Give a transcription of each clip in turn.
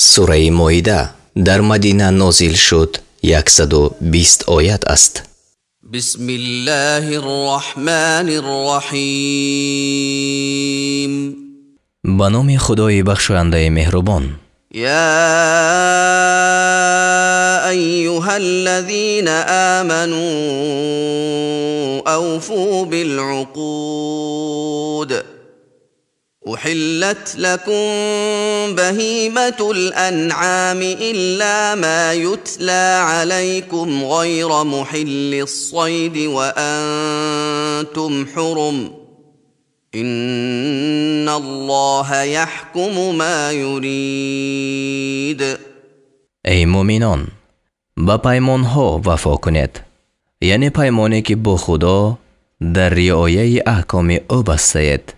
Сураи Моида дар Мадина нозил шуд, 120 оят аст. Бисмиллоҳир Роҳманир Роҳим. Ба номи Худои бахшояндаи меҳрубон. Я айюҳаллазина аману авфу билъуқуд. أحلت لكم بهيمة الأنعام إلا ما يتلى عليكم غير محل الصيد وأنتم حرم إن الله يحكم ما يريد. Эй мӯъминон, ба паймонҳо вафо кунед, яъне паймоне ки бо Худо дар риояи аҳкоми ӯ бастаед.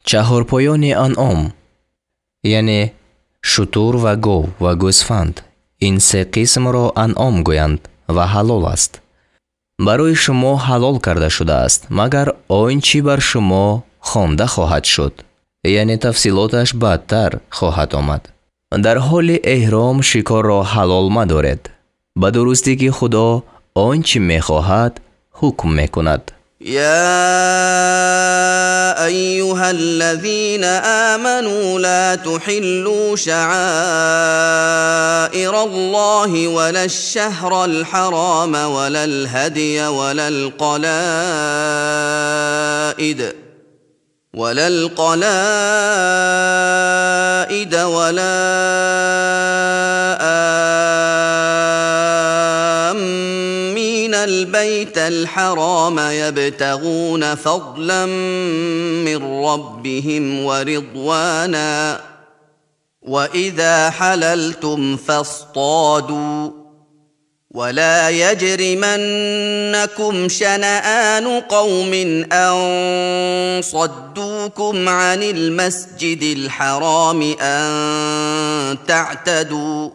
Чаҳорпоёни анъом, яъне шутур ва гов ва гӯсфанд, ин се қисмро анъом гӯянд ва ҳалол аст. Барои шумо ҳалол карда шудааст, магар он чӣ бар шумо хонда хоҳад шуд, яъне тафсилоташ баъдтар хоҳад омад. Дар ҳоли эҳром шикорро ҳалол мадоред. Ба дурустӣ ки Худо он чӣ мехоҳад ҳукм мекунад. Я айюҳаллазина аману ла тухиллу шаъаираллоҳи валаш-шаҳрал ҳарама валал-ҳадя валал-қалаида вала آمين البيت الحرام يبتغون فضلا من ربهم ورضوانا وإذا حللتم فاصطادوا ولا يجرمنكم شنآن قوم أن صدوكم عن المسجد الحرام أن تعتدوا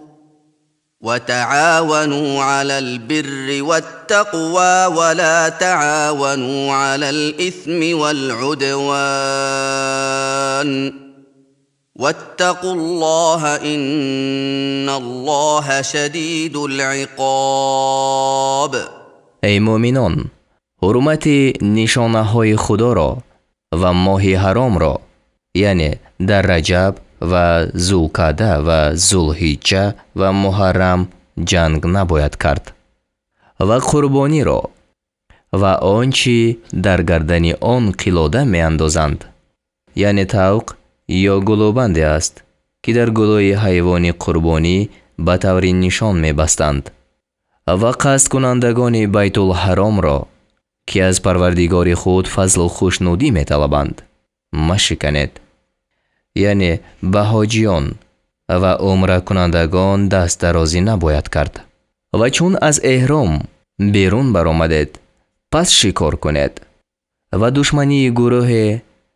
وتعاونوا على البر والتقوى ولا تعاونوا على الإثم والعدوان واتقوا الله إن الله شديد العقاب. Эй мӯъминон, ҳурмати нишонаҳои Худоро ва моҳи ҳаромро, яъне дар Раҷаб ва Зулқаъда ва Зулҳиҷҷа ва Муҳаррам ҷанг набояд кард ва қурбониро ва он чӣ дар гардани он қилода меандозанд, яъне тавқ ё гулӯбанде аст, ки дар гулӯи ҳайвони қурбонӣ ба таври нишон мебастанд, ва қасдкунандагони Байтулҳаромро, ки аз Парвардигори худ фазлу хушнудӣ металабанд, машиканед, яъне ба ҳоҷиён ва умракунандагон дастдарозӣ набояд кард. Ва чун аз эҳром берун баромадед, пас шикор кунед ва душмании гурӯҳе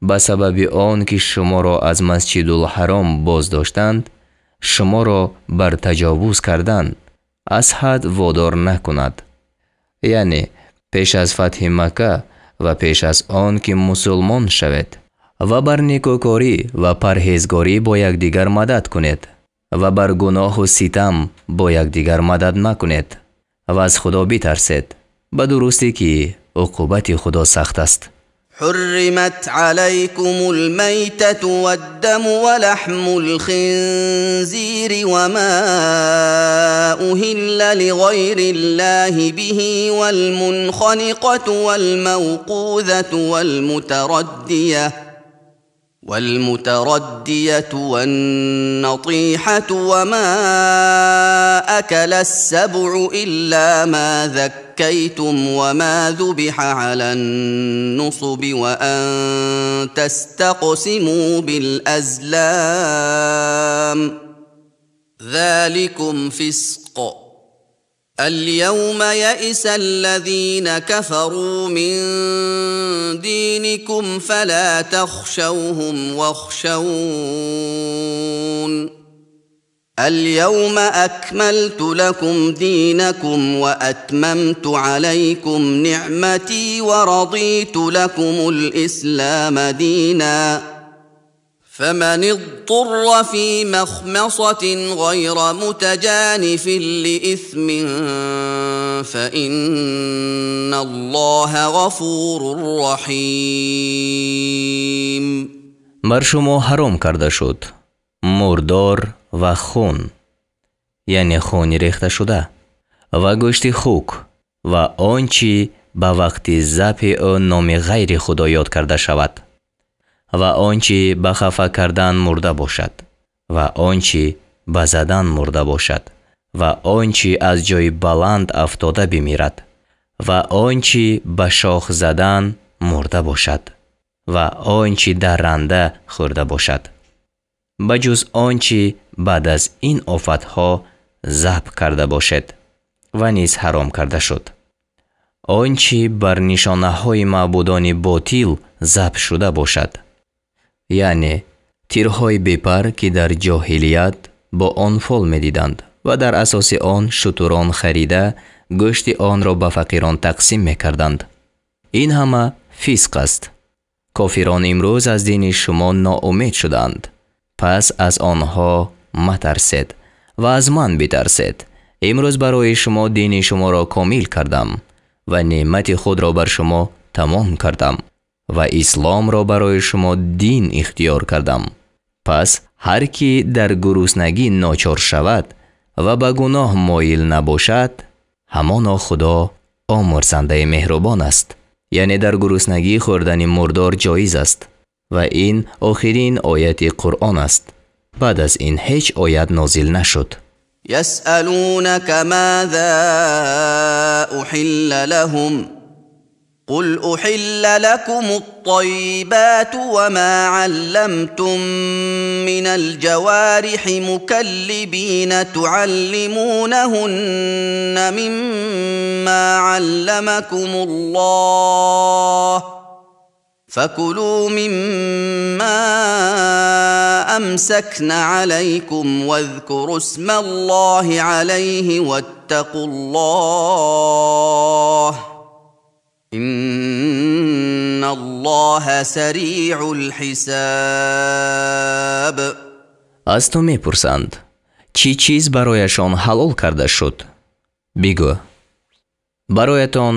ба сабаби он ки шуморо аз Масҷидулҳаром боздоштанд, шуморо бар таҷовуз кардан аз ҳад водор накунад, яъне пеш аз фатҳи Макка ва пеш аз он ки мусулмон шавед, ва бар некӯкорӣ ва парҳезгорӣ бо якдигар мадад кунед ва бар гуноҳу ситам бо якдигар мадад накунед ва аз Худо битарсед, ба дурустӣ ки уқубати Худо сахт аст. حرمت عليكم الميتة والدم ولحم الخنزير وما أهل لغير الله به والمنخنقة والموقوذة والمتردية والنطيحة وما أكل السبع إلا ما ذكيتم وما ذبح على النصب وأن تستقسموا بالأزلام ذلكم فسق. اليوم يئس الذين كفروا من دينكم فلا تخشوهم واخشون. اليوم أكملت لكم دينكم وأتممت عليكم نعمتي ورضيت لكم الإسلام دينا. فمن اضطر في مخمصة غير متجانف لإثم فإن الله غفور رحيم. Бар шумо ҳаром карда шуд мурдор ва хун, яъне хуни рехташуда, ва гӯшти хук ва он чӣ ба вақти забҳи ӯ номи ғайри худо ёд карда шавад, ва он чӣ ба хафа кардан мурда бошад, ва он чӣ ба задан мурда бошад, ва он чӣ аз ҷои баланд афтода бимирад, ва он чӣ ба шох задан мурда бошад, ва он чӣ дарранда хӯрда бошад, ба ҷуз он чӣ баъд аз ин офатҳо забҳ карда бошед, ва низ ҳаром карда шуд он чӣ бар нишонаҳои маъбудони ботил забҳ шуда бошад, яъне тирҳои бепар, ки дар ҷоҳилият бо он фол медиданд ва дар асоси он шутурон харида гӯшти онро ба фақирон тақсим мекарданд. Ин ҳама фисқ аст. Кофирон имрӯз аз дини шумо ноумед шуданд, пас аз онҳо матарсед ва аз ман битарсед. Имрӯз барои шумо дини шуморо комил кардам ва неъмати худро бар шумо тамом кардам ва исломро барои шумо дин ихтиёр кардам. Пас ҳар ки дар гуруснагӣ ночор шавад ва ба гуноҳ моил набошад, ҳамоно Худо омӯрзандаи меҳрубон аст. Яъне дар гуруснагӣ хӯрдани мурдор ҷоиз аст ва ин охирин ояти Қуръон аст. Баъд аз ин ҳеҷ оят нозил нашуд. يسألونك ماذا أحل لهم قل أحل لكم الطيبات وما علمتم من الجوارح مكلبين تعلمونهن مما علمكم الله فكلوا مما أمسكن عليكم واذكروا اسم الله عليه واتقوا الله إن الله سريع الحساب. Аз ту мепурсанд, чӣ чиз барояшон ҳалол карда шуд? Бигӯ: бароятон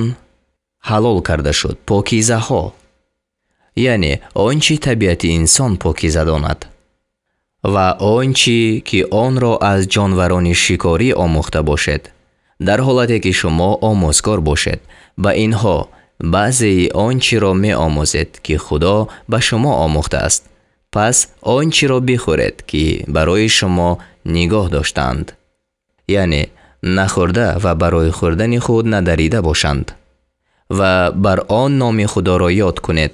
ҳалол карда шуд покизаҳо, яъне он чӣ табиати инсон покиза донад ва он чӣ ки онро аз ҷонварони шикорӣ омӯхта бошед, дар ҳолате ки шумо омӯзгор бошед, ба инҳо баъзеи он чиро меомӯзед ки Худо ба шумо омӯхтааст. Пас он чиро бихӯред ки барои шумо нигоҳ доштаанд, яъне нахӯрда ва барои хӯрдани худ надарида бошанд, ва бар он номи Худоро ёд кунед,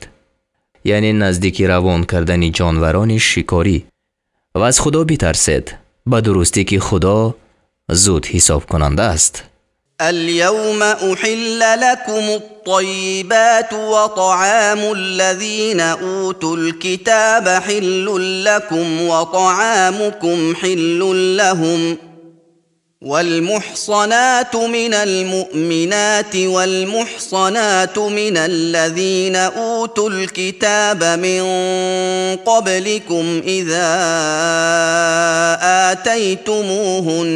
яъне наздики равон кардани ҷонварони шикорӣ, ва аз Худо битарсед, ба дурустӣ ки Худо зуд ҳисобкунанда аст. اليوم أحل لكم الطيبات وطعام الذين أوتوا الكتاب حل لكم وطعامكم حل لهم والمحصنات من المؤمنات والمحصنات من الذين أوتوا الكتاب من قبلكم إذا آتيتموهن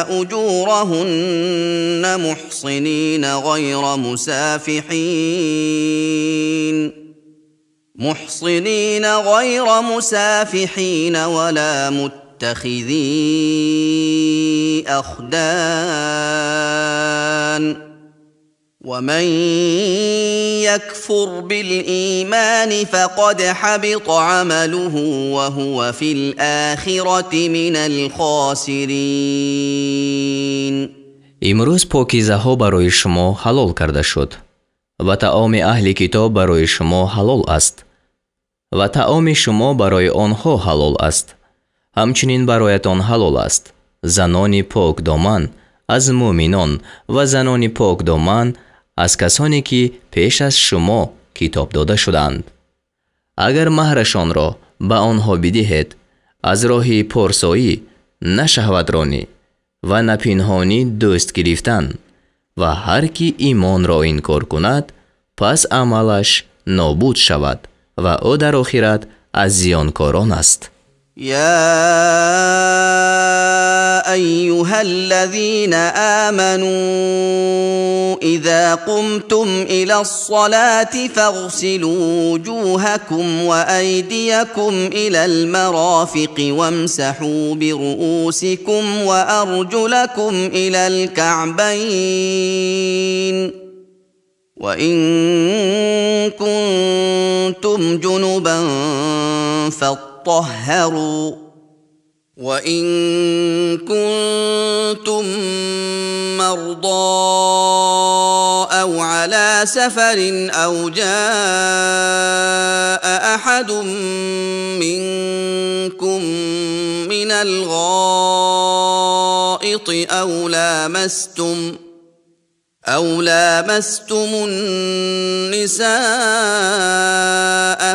أجورهن محصنين غير مسافحين ولا متخذي أخدان ومن يكفر بالإيمان فقد حبط عمله وهو في الآخرة من الخاسرين. Имрӯз покизаҳо барои шумо ҳалол карда шуд ва таоми аҳли китоб барои шумо ҳалол аст ва таоми шумо барои онҳо ҳалол аст. Ҳамчунин бароятон ҳалол аст занони покдоман аз мӯминон ва занони покдоман аз касоне ки пеш аз шумо китоб дода шудаанд. Агар маҳрашонро ба онҳо бидиҳед, аз роҳи порсоӣ, на шаҳватронӣ ва на пинҳонӣ дӯст гирифтан, ва ҳар ки имонро инкор кунад, пас амалаш нобуд шавад ва ӯ дар охират аз зиёнкорон аст. يا أيها الذين آمنوا إذا قمتم إلى الصلاة فاغسلوا وجوهكم وأيديكم إلى المرافق وامسحوا برؤوسكم وأرجلكم إلى الكعبين وإن كنتم جنبا فاطهروا وإن كنتم مرضى أو على سفر أو جاء أحد منكم من الغائط أو لامستم النساء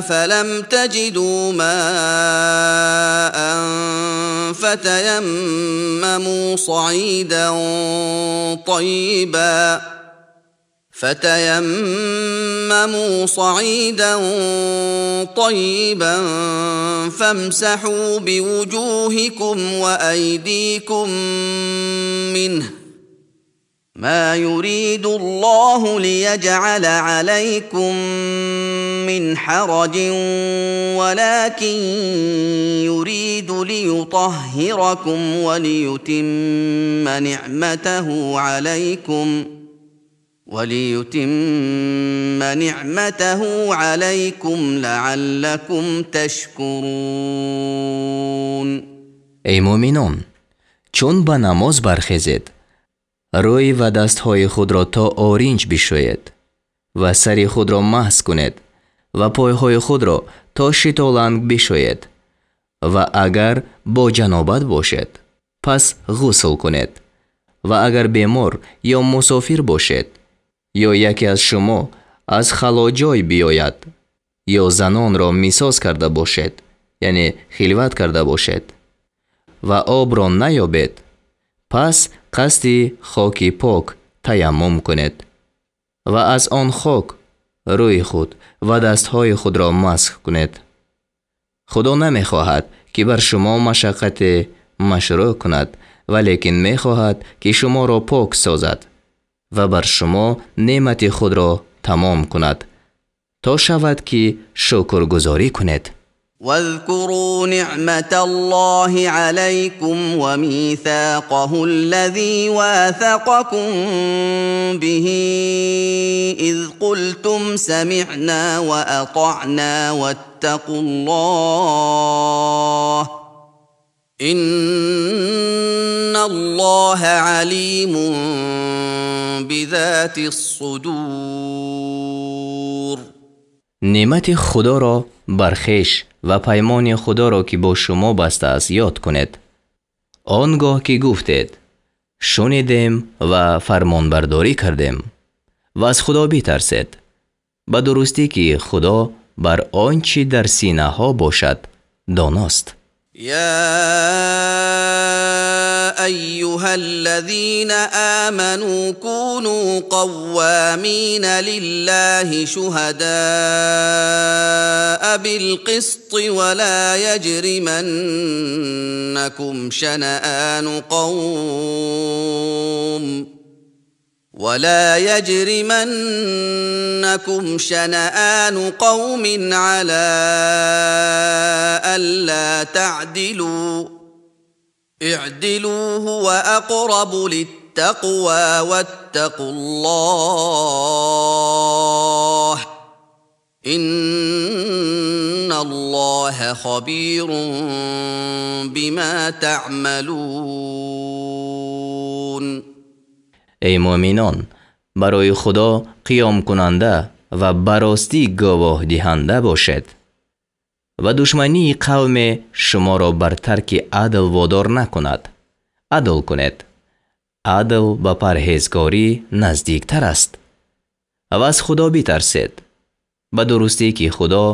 فلم تجدوا ماء فتيمموا صعيدا طيبا فامسحوا بوجوهكم وأيديكم منه ما يريد الله ليجعل عليكم من حرج ولكن يريد ليطهركم وليتم نعمته عليكم لعلكم تشكرون. Эй мӯъминон, чун ба намоз бархезед, рӯй ва дастҳои худро то оринҷ бишӯед ва сари худро маҳз кунед ва пойҳои худро то шитоланг бишӯед ва агар бо ҷанобат бошед, пас ғусл кунед ва агар бемор ё мусофир бошед ё яке аз шумо аз халоҷой биёяд ё занонро мисоз карда бошед, яъне хилват карда бошед ва обро наёбед, пас қасди хоки пок таяммум кунед ва аз он хок рӯи худ ва дастҳои худро масх кунед. Худо намехоҳад, ки бар шумо машаққате машрӯъ кунад, валекин мехоҳад, ки шуморо пок созад ва бар шумо неъмати худро тамом кунад, то шавад, ки шукргузорӣ кунед. واذكروا نعمة الله عليكم وميثاقه الذي واثقكم به إذ قلتم سمعنا وأطعنا واتقوا الله إن الله عليم بذات الصدور. Неъмати Худоро бар хеш ва паймони Худоро, ки бо шумо бастааст, ёд кунед. Он гоҳ ки гуфтед, шунидем ва фармонбардорӣ кардем ва аз Худо битарсед, ба дурустӣ, ки Худо бар он чӣ дар синаҳо бошад доност. يا أيها الذين آمنوا كونوا قوامين لله شهداء بالقسط ولا يجرمنكم شنآن قوم على ألا تعدلوا اعدلوا هو أقرب للتقوى واتقوا الله إن الله خبير بما تعملون. Эй мӯъминон, барои Худо қиёмкунанда ва ба ростӣ гувоҳдиҳанда бошед ва душмании қавме шуморо бар тарки адл водор накунад. Адл кунед. Адл ба парҳезгорӣ наздиктар аст. Ва аз Худо битарсед. Ба дурустӣ, ки Худо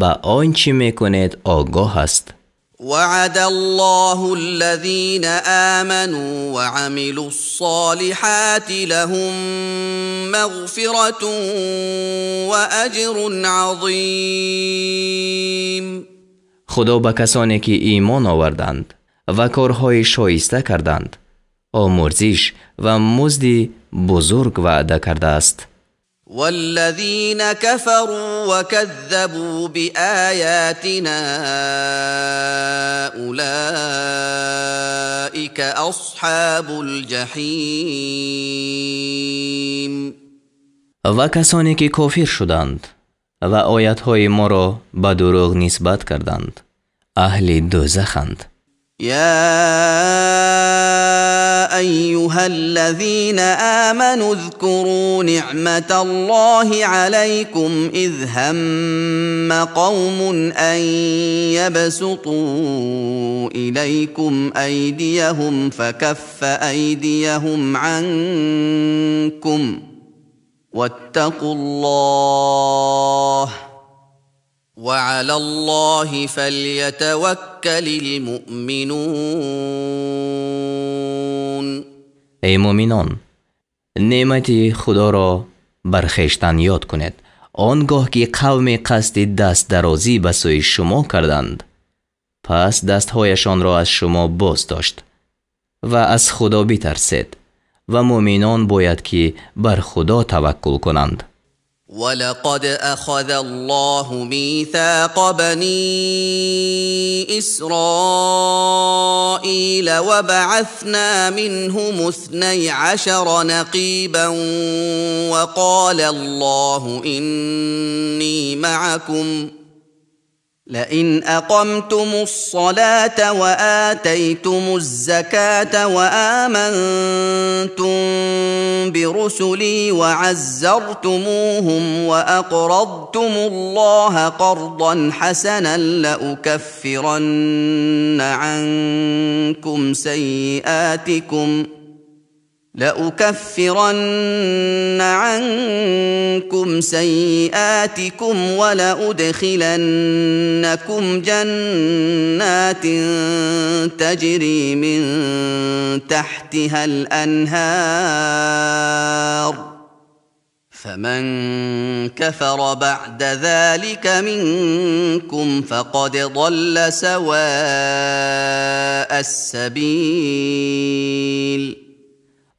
ба он чӣ мекунед огоҳ аст. وعد الله الذين آمنوا وعملوا الصالحات لهم مغفرة وأجر عظيم. Худо ба касоне ки имон оварданд ва корҳои шоиста карданд, омурзиш ва музди бузург ваъда кардааст. والذين كفروا وكذبوا بآياتنا أولئك أصحاب الجحيم. Ва касоне ки кофир шуданд ва оятҳои моро ба дурӯғ нисбат карданд, аҳли дӯзаханд. يا أيها الذين آمنوا اذكروا نعمة الله عليكم إذ هم قوم أن يبسطوا إليكم أيديهم فكف أيديهم عنكم واتقوا الله وعلى الله فليتوكل المؤمنون. Эй муъминон, неъмати Худоро бар хештан ёд кунед, он гоҳ ки қавме қасди дастдарозӣ ба сӯи шумо карданд, пас дастҳояшонро аз шумо боз дошт ва аз Худо битарсед ва муъминон бояд ки бар Худо таваккул кунанд. ولقد أخذ الله ميثاق بني إسرائيل وبعثنا منهم 12 نقيبا وقال الله إني معكم لئن أقمتم الصلاة وآتيتم الزكاة وآمنتم برسلي وعزرتموهم وأقرضتم الله قرضا حسنا لأكفرن عنكم سيئاتكم ولأدخلنكم جنات تجري من تحتها الأنهار فمن كفر بعد ذلك منكم فقد ضل سواء السبيل.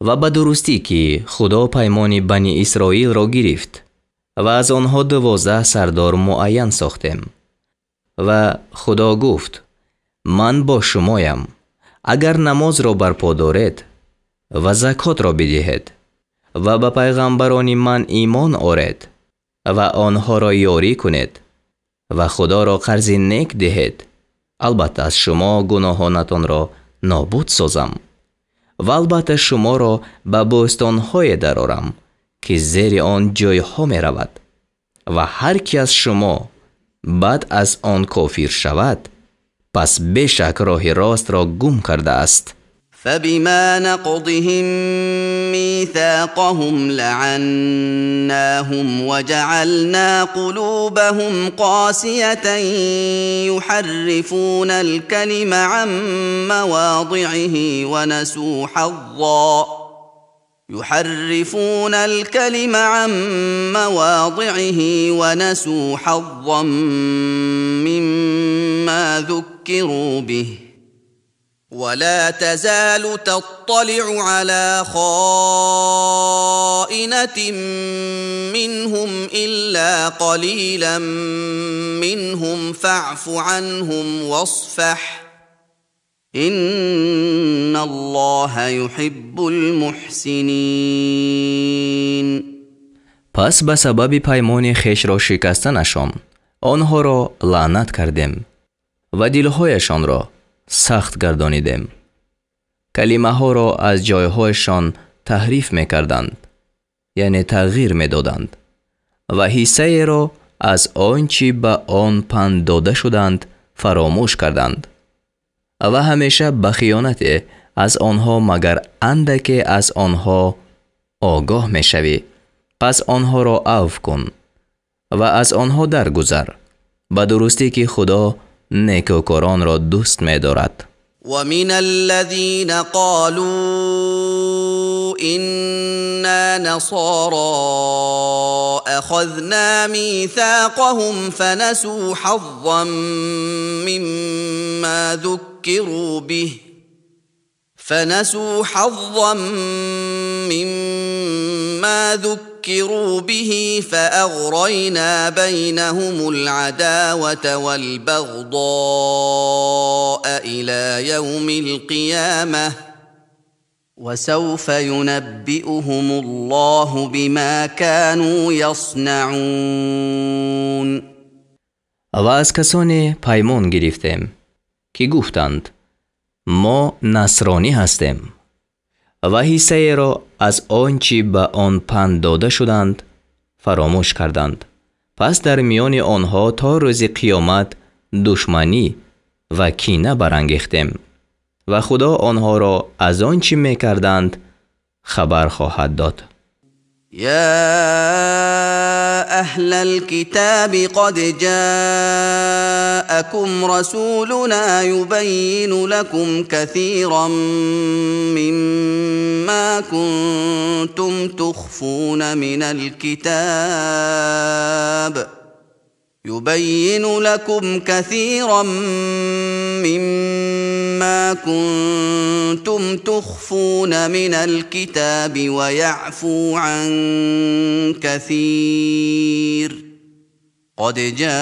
Ва ба дурустӣ ки Худо паймони Бани Исроилро гирифт ва аз онҳо 12 сардор муайян сохтем. Ва Худо гуфт: ман бо шумоям, агар намозро барпо доред ва закотро бидиҳед ва ба пайғамбарони ман имон оред ва онҳоро ёрӣ кунед ва Худоро қарзи нек диҳед, албатта аз шумо гуноҳонатонро нобуд созам ва албатта шуморо ба бӯстонҳое дарорам ки зери он ҷойҳо меравад ва ҳар ки аз шумо баъд аз он кофир шавад, пас бешак роҳи ростро гум кардааст. فبما نقضهم ميثاقهم لعناهم وجعلنا قلوبهم قاسية يحرفون الكلم عن مواضعه ونسوا حظا يحرفون الكلم عن مواضعه ونسوا حظا مما ذكروا به ولا تزال تطلع على خائنة منهم إلا قليلا منهم فاعف عنهم واصفح إن الله يحب المحسنين. Пас ба сабаби паймони хешро шикастанашон онҳоро лаънат кардем ва дилҳояшонро сахт гардонидем. Калимаҳоро аз ҷойҳояшон таҳриф мекарданд, яъне тағйир медоданд ва ҳиссаеро аз он чӣ ба он панд дода шуданд фаромӯш карданд ва ҳамеша ба хиёнате аз онҳо магар андаке аз онҳо огоҳ мешавӣ, пас онҳоро авф кун ва аз онҳо даргузар, ба дурустӣ ки Худо некӯкоронро дӯст медорад. ومن الذين قالوا إنا نصارى أخذنا ميثاقهم فنسوا حظا مما ذكروا به فنسوا حظا مما ذكروا به فأغرينا بينهم العداوة والبغضاء إلى يوم القيامة وسوف ينبئهم الله بما كانوا يصنعون. Ва аз касоне паймон гирифтем, ки гуфтанд: мо насронӣ ҳастем, ва ҳиссаеро аз он чӣ ба он панд дода шуданд фаромӯш карданд. Пас дар миёни онҳо то рӯзи қиёмат душманӣ ва кина барангехтем ва Худо онҳоро аз он чӣ мекарданд хабар хоҳад дод. يا أهل الكتاب قد جاءكم رسولنا يبين لكم كثيرا مما كنتم تخفون من الكتاب يبين لكم كثيرا مما كنتم تخفون من الكتاب ويعفو عن كثير قد جاءكم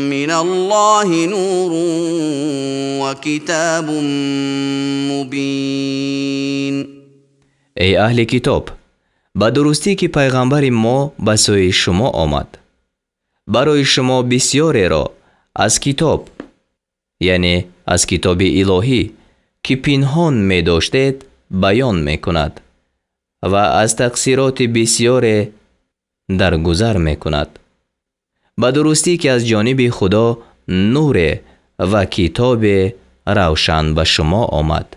من الله نور وكتاب مبين. Эй аҳли китоб, ба дурустӣ ки пайғамбари мо ба сӯи шумо омад, барои шумо бисёреро аз китоб, яъне аз китоби илоҳӣ, ки пинҳон медоштед, баён мекунад ва аз тақсироти бисёре даргузар мекунад. Ба дурустӣ ки аз ҷониби Худо нуре ва китобе равшан ба шумо омад.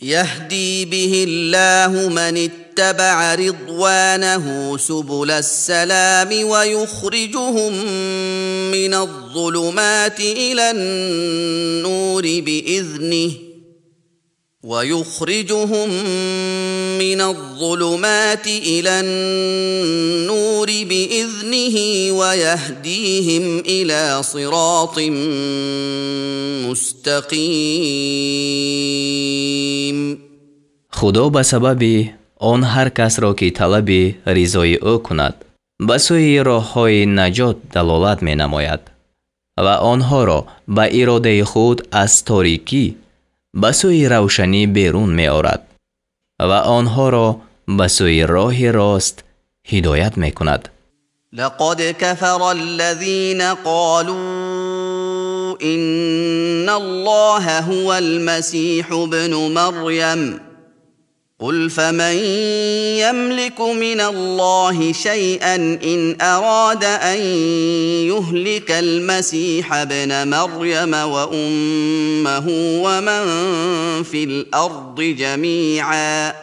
يهدي به الله من اتبع رضوانه سبل السلام ويخرجهم من الظلمات إلى النور بإذنه ويخرجهم من الظلمات إلى النور بإذنه ويهديهم إلى صراط مستقيم. Худо ба сабаби он ҳар касро ки талаби ризои ӯ кунад, ба сӯи роҳҳои наҷот далолат менамояд ва онҳоро ба иродаи худ аз торикӣ ба сӯи равшанӣ берун меорад ва онҳоро ба сӯи роҳи рост ҳидоят мекунад. لقد كفر الذين قالوا إن الله هو المسيح ابن مريم قل فمن يملك من الله شيئا إن أراد أن يهلك المسيح ابن مريم وأمه ومن في الأرض جميعا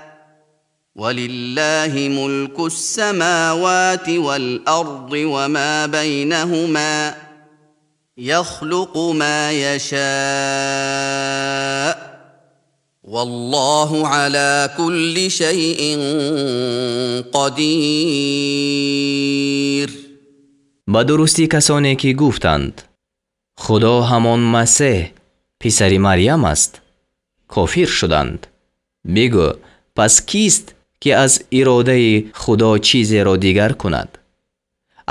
ولله ملك السماوات والأرض وما بينهما يخلق ما يشاء والله على كل شيء قدير. Ба дурустӣ касоне ки гуфтанд: Худо ҳамон Масеҳ писари Марьям аст, кофир шуданд. Бигӯ, пас кист ки аз иродаи Худо чизеро дигар кунад?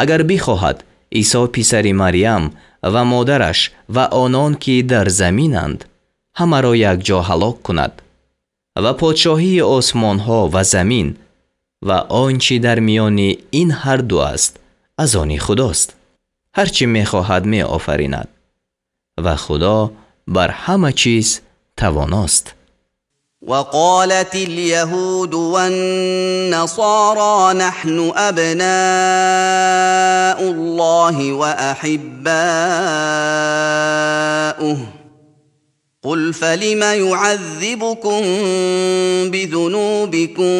Агар бихоҳад, Исо писари Марьям ва модараш ва онон ки дар заминанд ҳамаро якҷо ҳалок кунад ва подшоҳии осмонҳо ва замин ва он чӣ дар миёни ин ҳар ду аст аз они Худост. Ҳар чӣ мехоҳад меофаринад ва Худо бар ҳама чиз тавоност. وقالت اليهود والنصارى نحن أبناء الله وأحباؤه قل فلم يعذبكم بذنوبكم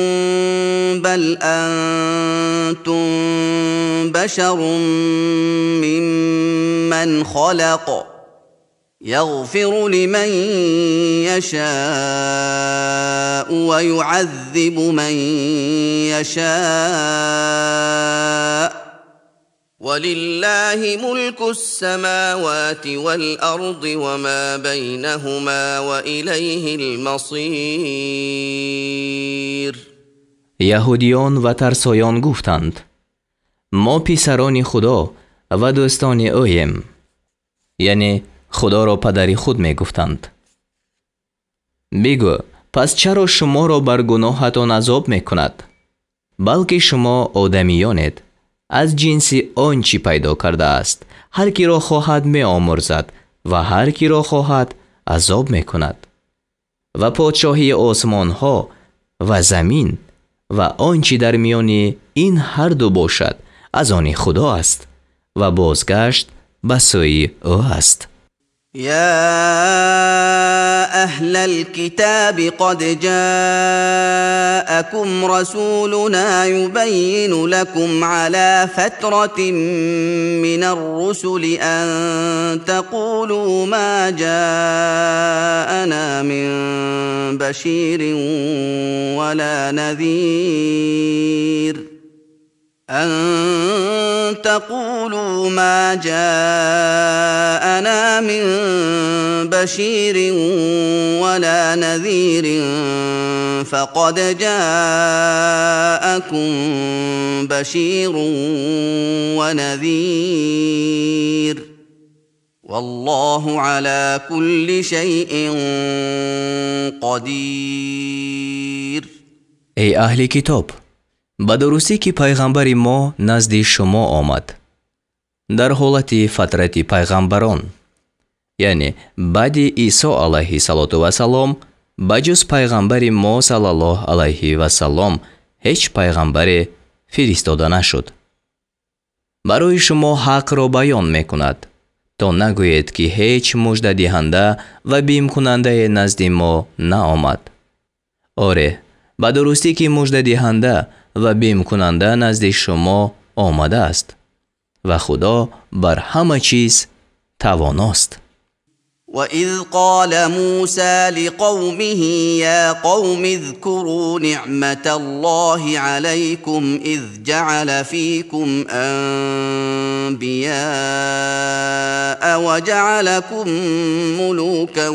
بل أنتم بشر ممن خلق يغفر لمن يشاء ويعذب من يشاء ولله ملك السماوات والأرض وما بينهما وإليه المصير. Яҳудиён ва тарсоён гуфтанд: мо писарони Худо ва дӯстони ӯем, яъне Худоро падари худ мегуфтанд. Бигӯ: пас чаро шуморо бар гуноҳатон азоб мекунад? Балки шумо одамиёнед аз ҷинси он чӣ пайдо кардааст. Ҳар киро хоҳад меомӯрзад ва ҳар киро хоҳад азоб мекунад. Ва подшоҳии осмонҳо ва замин ва он чӣ дар миёни ин ҳар ду бошад аз они Худо аст ва бозгашт ба сӯи ӯ аст. يا أهل الكتاب قد جاءكم رسولنا يبين لكم على فترة من الرسل أن تقولوا ما جاءنا من بشير ولا نذير أن تقولوا ما جاءنا من بشير ولا نذير فقد جاءكم بشير ونذير والله على كل شيء قدير. Эй аҳли китоб, ба дурустӣ ки пайғамбари мо назди шумо омад дар ҳолати фатрати пайғамбарон, яъне баъди Исо алайҳи салоту вассалом ба ҷуз пайғамбари мо саллаллоҳу алайҳи вассалом ҳеҷ пайғамбаре фиристода нашуд. Барои шумо ҳақро баён мекунад, то нагӯед ки ҳеҷ муждадиҳанда ва бимкунандае назди мо наомад. Оре, ба дурустӣ ки муждадиҳанда ва бимкунанда назди шумо омадааст ва Худо бар ҳама чиз тавоност. وإذ قال موسى لقومه يا قوم اذكروا نعمة الله عليكم إذ جعل فيكم أنبياء وجعلكم ملوكا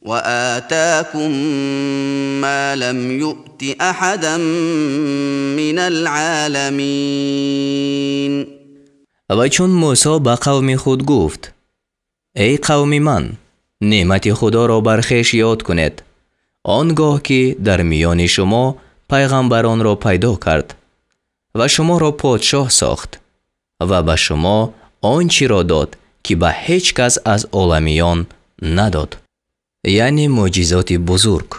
وآتاكم ما لم يؤت أحدا من العالمين. Ва чун Мусо ба қавми худ гуфт: эй қавми ман, неъмати Худоро бар хеш ёд кунед, он гоҳ ки дар миёни шумо пайғамбаронро пайдо кард ва шуморо подшоҳ сохт ва ба шумо он чиро дод ки ба ҳеҷ кас аз оламиён надод, яъне мӯъҷизоти бузург.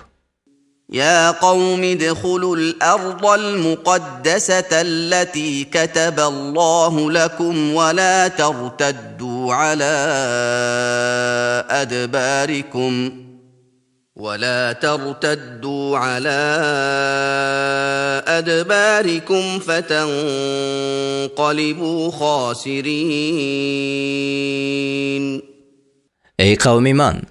يا قوم ادخلوا الأرض المقدسة التي كتب الله لكم ولا ترتدوا على أدباركم فتنقلبوا خاسرين. Эй қавми ман,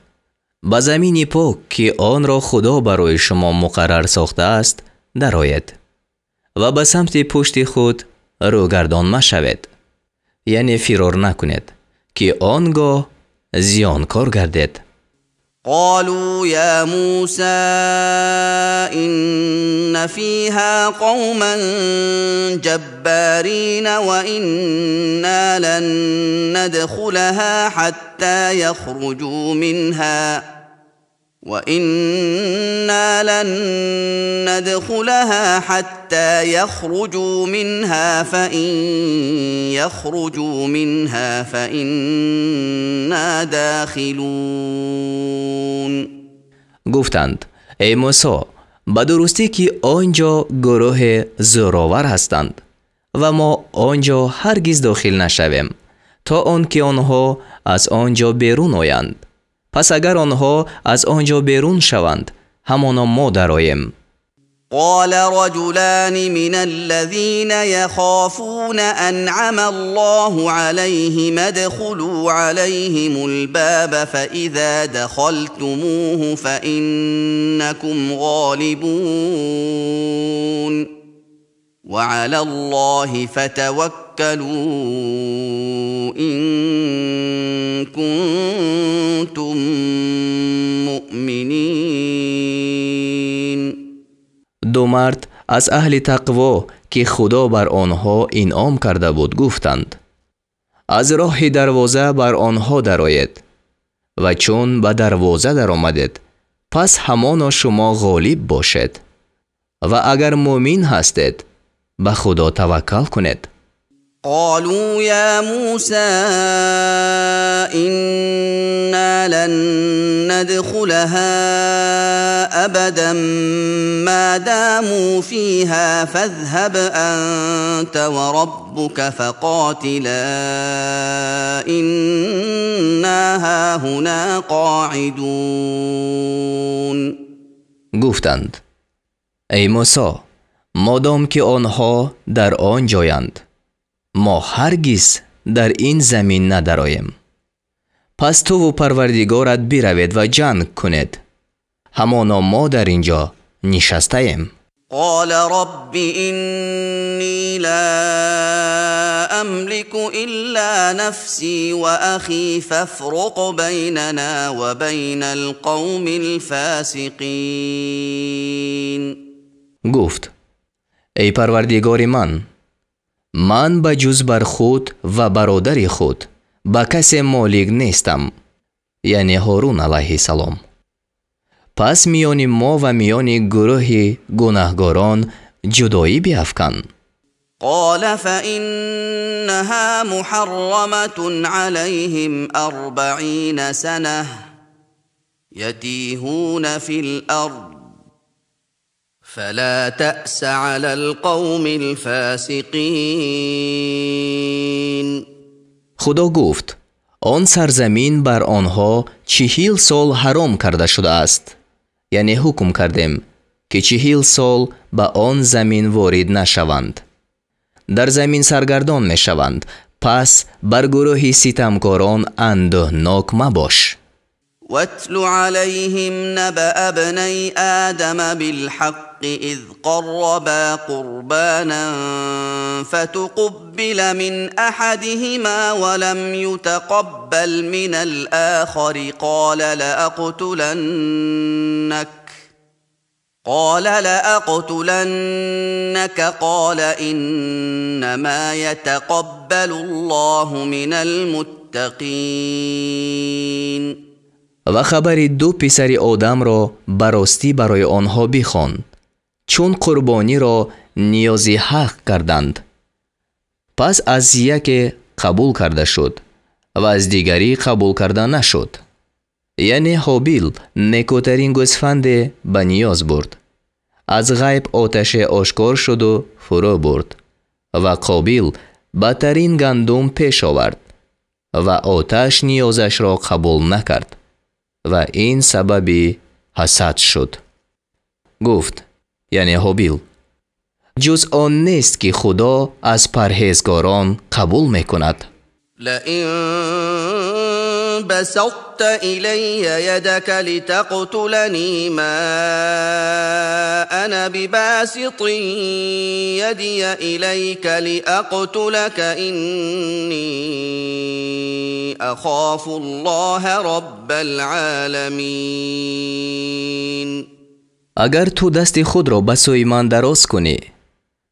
ба замини пок ки онро Худо барои шумо муқаррар сохтааст дароед ва ба самти пушти худ рӯгардон машавед, яъне фирор накунед, ки он гоҳ зиёнкор гардед. قالوا يا موسى إن فيها قوما جبارين وإنا لن ندخلها حتى يخرجوا منها وإنا لن ندخلها حتى يخرجوا منها فإن يخرجوا منها فإنا داخلون. Гуфтанд: эй Мусо, ба дурустӣ ки он ҷо гурӯҳи зӯровар ҳастанд ва мо он ҷо ҳаргиз дохил нашавем то он ки онҳо аз он ҷо берун оянд. Пас агар онҳо аз он ҷо берун шаванд, ҳамоно мо дароем. قال رجلان من الذين يخافون أنعم الله عليهم ادخلوا عليهم الباب فإذا دخلتموه فإنكم غالبون وعلى الله فتوكلوا إن كنتم مؤمنين. Ду мард аз аҳли тақво, ки Худо бар онҳо инъом карда буд, гуфтанд: аз роҳи дарвоза бар онҳо дароед ва чун ба дарвоза даромадед, пас ҳамоно шумо ғолиб бошед ва агар мӯмин ҳастед, ба Худо таваккал кунед. قالوا يا موسى إنا لن ندخلها أبدا ما داموا فيها فاذهب أنت وربك فقاتلا إنا هاهنا قاعدون. Гуфтанд: эй Мусо, модом ки онҳо дар он ҷоянд, мо ҳаргиз дар ин замин надароем. Пас туву Парвардигорат биравед ва ҷанг кунед. Ҳамоно мо дар ин ҷо нишастаем. قال رب إني لا أملك إلا نفسي وأخي فافرق بيننا وبين القوم الفاسقين. Гуфт: эй Парвардигори ман, ман ба ҷуз бар худ ва бародари худ ба касе молик нестам, яъне Ҳорун алайҳиссалом. Пас миёни мо ва миёни гурӯҳи гунаҳгорон ҷудоӣ биафкан. قال فإنها محرمة عليهم 40 سنة يتيهون في الأرض فلا تأس على القوم الفاسقين. Худо гуфт: он сарзамин бар онҳо 40 сол ҳаром карда шудааст. Яъне ҳукм кардем, ки 40 сол ба он замин ворид нашаванд. Дар замин саргардон мешаванд, пас бар гурӯҳи ситамкорон андӯҳнок мабош. واتل عليهم نبأ ابني آدم بالحق إذ قربا قربانا فتقبل من أحدهما ولم يتقبل من الآخر قال لأقتلنك قال إنما يتقبل الله من المتقين. Ва хабари ду писари Одамро ба ростӣ барои онҳо бихон, чун қурбониро ниёзи ҳақ карданд. Пас аз яке қабул карда шуд ва аз дигарӣ қабул карда нашуд. Яъне Ҳобил некӯтарин гӯсфанде ба ниёз бурд. Аз ғайб оташе ошкор шуду фурӯ бурд ва Қобил бадтарин гандум пеш овард ва оташ ниёзашро қабул накард ва ин сабаби ҳасад шуд. Гуфт, яъне Ҳобил: ҷуз он нест, ки Худо аз парҳезгорон қабул мекунад. لئن بسطت إلي يدك لتقتلني ما أنا بباسط يدي إليك لأقتلك إني أخاف الله رب العالمين. Агар ту дасти худро ба сӯи ман дароз кунӣ,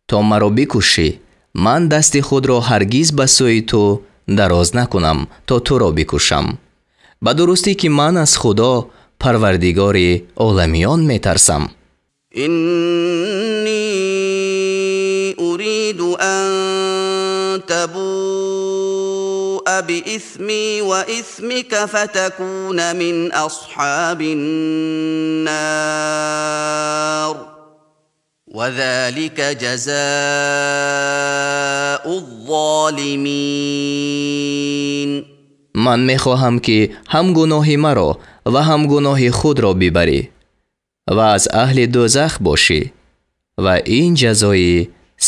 то маро бикушӣ, ман дасти худро ҳаргиз ба сӯи ту дароз накунам, то туро бикушам. Ба дурустӣ, ки ман аз Худо, Парвардигори оламиён, метарсам. إني أريد أن تبوء بإثمي وإثمك فتكون من أصحاب النار وذلك جزاء الظالمين. Ман мехоҳам, ки ҳам гуноҳи маро ва ҳам гуноҳи худро бибарӣ ва аз аҳли дӯзах бошӣ. Ва ин ҷазои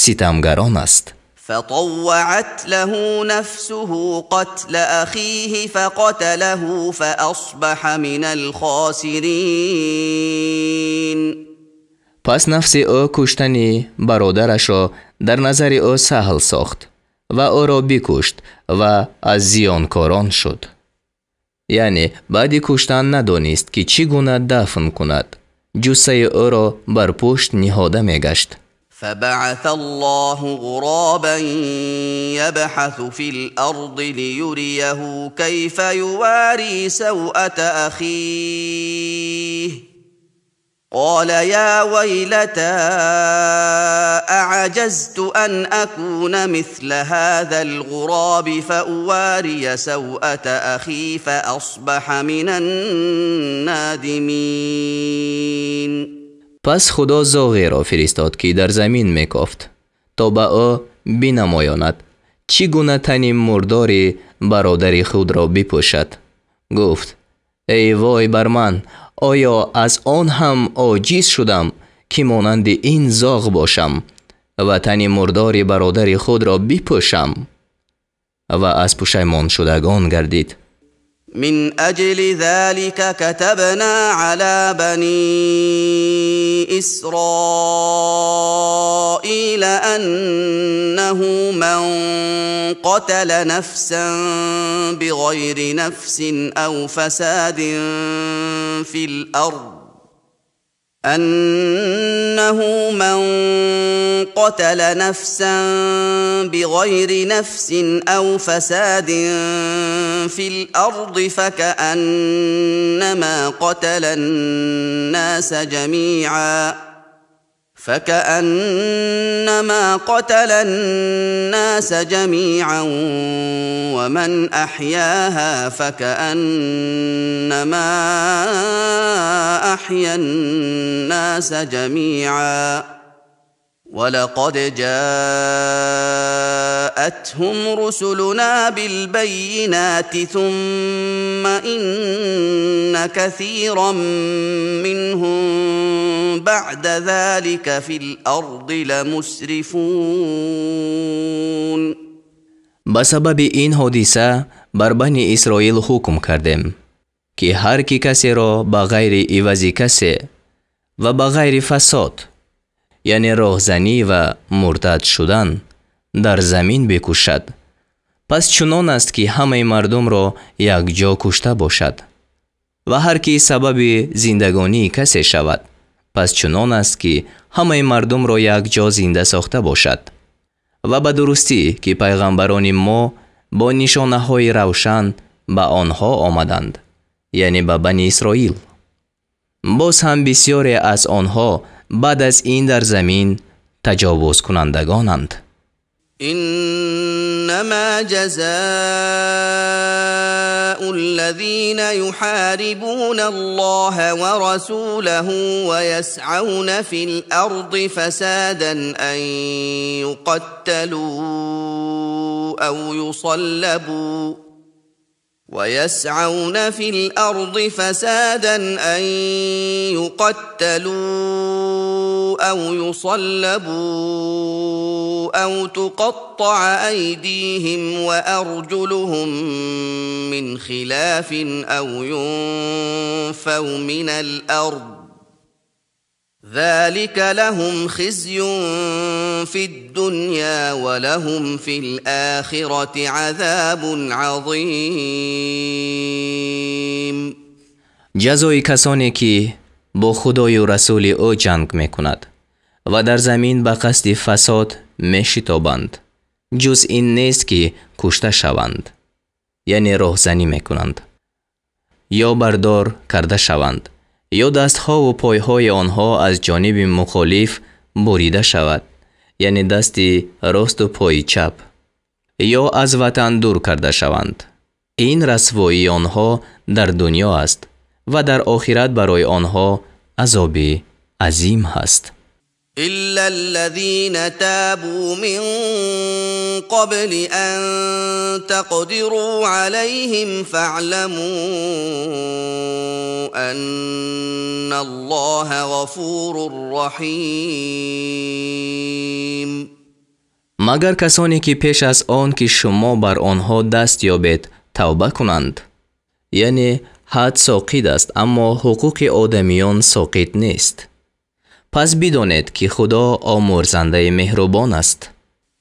ситамгарон аст. فطوعت له نفسه قتل أخيه فقتله فأصبح من الخاسرين. Пас нафси ӯ куштани бародарашро дар назари ӯ саҳл сохт ва ӯро бикушт ва аз зиёнкорон шуд. Яъне баъди куштан надонист, ки чӣ гуна дафн кунад. Ҷуссаи ӯро бар пушт ниҳода мегашт. فبعث الله غرابا يبحث في الأرض ليريه كيف يواري سوءة أخيه قال يا ويلتى أعجزت أن أكون مثل هذا الغراب فأواري سوءة أخي فأصبح من النادمين. Пас Худо зоғеро фиристод, ки дар замин мекофт, то ба ӯ бинамоёнад, чӣ гуна тани мурдори бародари худро бипӯшад. Гуфт: эй вой бар ман, оё аз он ҳам оҷиз шудам, ки монанди ин зоғ бошам ва тани мурдори бародари худро бипӯшам? Ва аз пушаймоншудагон гардид. من أجل ذلك كتبنا على بني إسرائيل أنه من قتل نفسا بغير نفس أو فساد في الأرض أنه من قتل نفسا بغير نفس أو فساد في الأرض فكأنما قتل الناس جميعا ومن أحياها فكأنما أحيا الناس جميعا ولقد جاءتهم رسلنا بالبينات ثم إن كثيرا منهم بعد ذلك في الأرض لمسرفون. Ба сабаби ин ҳодиса бар Бани Исроил ҳукм кардем, ки ҳар ки касеро ба ғайри ивази касе ва ба ғайри фасод, яъне роҳзанӣ ва муртад шудан, дар замин бикушад, пас чунон аст, ки ҳамаи мардумро якҷо кушта бошад. Ва ҳар ки сабаби зиндагонии касе шавад, пас чунон аст, ки ҳамаи мардумро якҷо зинда сохта бошад. Ва ба дурустӣ, ки пайғамбарони мо бо нишонаҳои равшан ба онҳо омаданд, яъне ба Бани Исроил. Боз ҳам бисёре аз онҳо баъд аз ин дар замин таҷовузкунандагонанд. إنما جزاء الذين يحاربون الله ورسوله ويسعون في الأرض فسادا أن يقتلوا أو يصلبوا ويسعون في الأرض فسادا أن يقتلوا أو يصلبوا أو تقطع أيديهم وأرجلهم من خلاف أو ينفوا من الأرض ذلك لهم خزي في الدنيا ولهم في الآخرة عذاب عظيم. Ҷазои касоне, ки бо Худою расули ӯ ҷанг мекунад ва дар замин ба қасди фасод мешитобанд, ҷуз ин нест, ки кушта шаванд, яъне роҳзанӣ мекунанд, ё бардор карда шаванд, ё дастҳову пойҳои онҳо аз ҷониби мухолиф бурида шавад, яъне дасти росту пои чап, ё аз ватан дур карда шаванд. Ин расвоии онҳо дар дунё аст ва дар охират барои онҳо азоби азим ҳаст. إلا الذين تابوا من قبل أن تقدروا عليهم فاعلموا أن الله غفور رحيم. Магар касоне ки пеш аз он ки шумо бар онҳо даст ёбед тавба кунанд, яъне ҳад соқит аст, аммо ҳуқуқи одамиён соқит нест. Пас бидонед, ки Худо омӯрзандаи меҳрубон аст.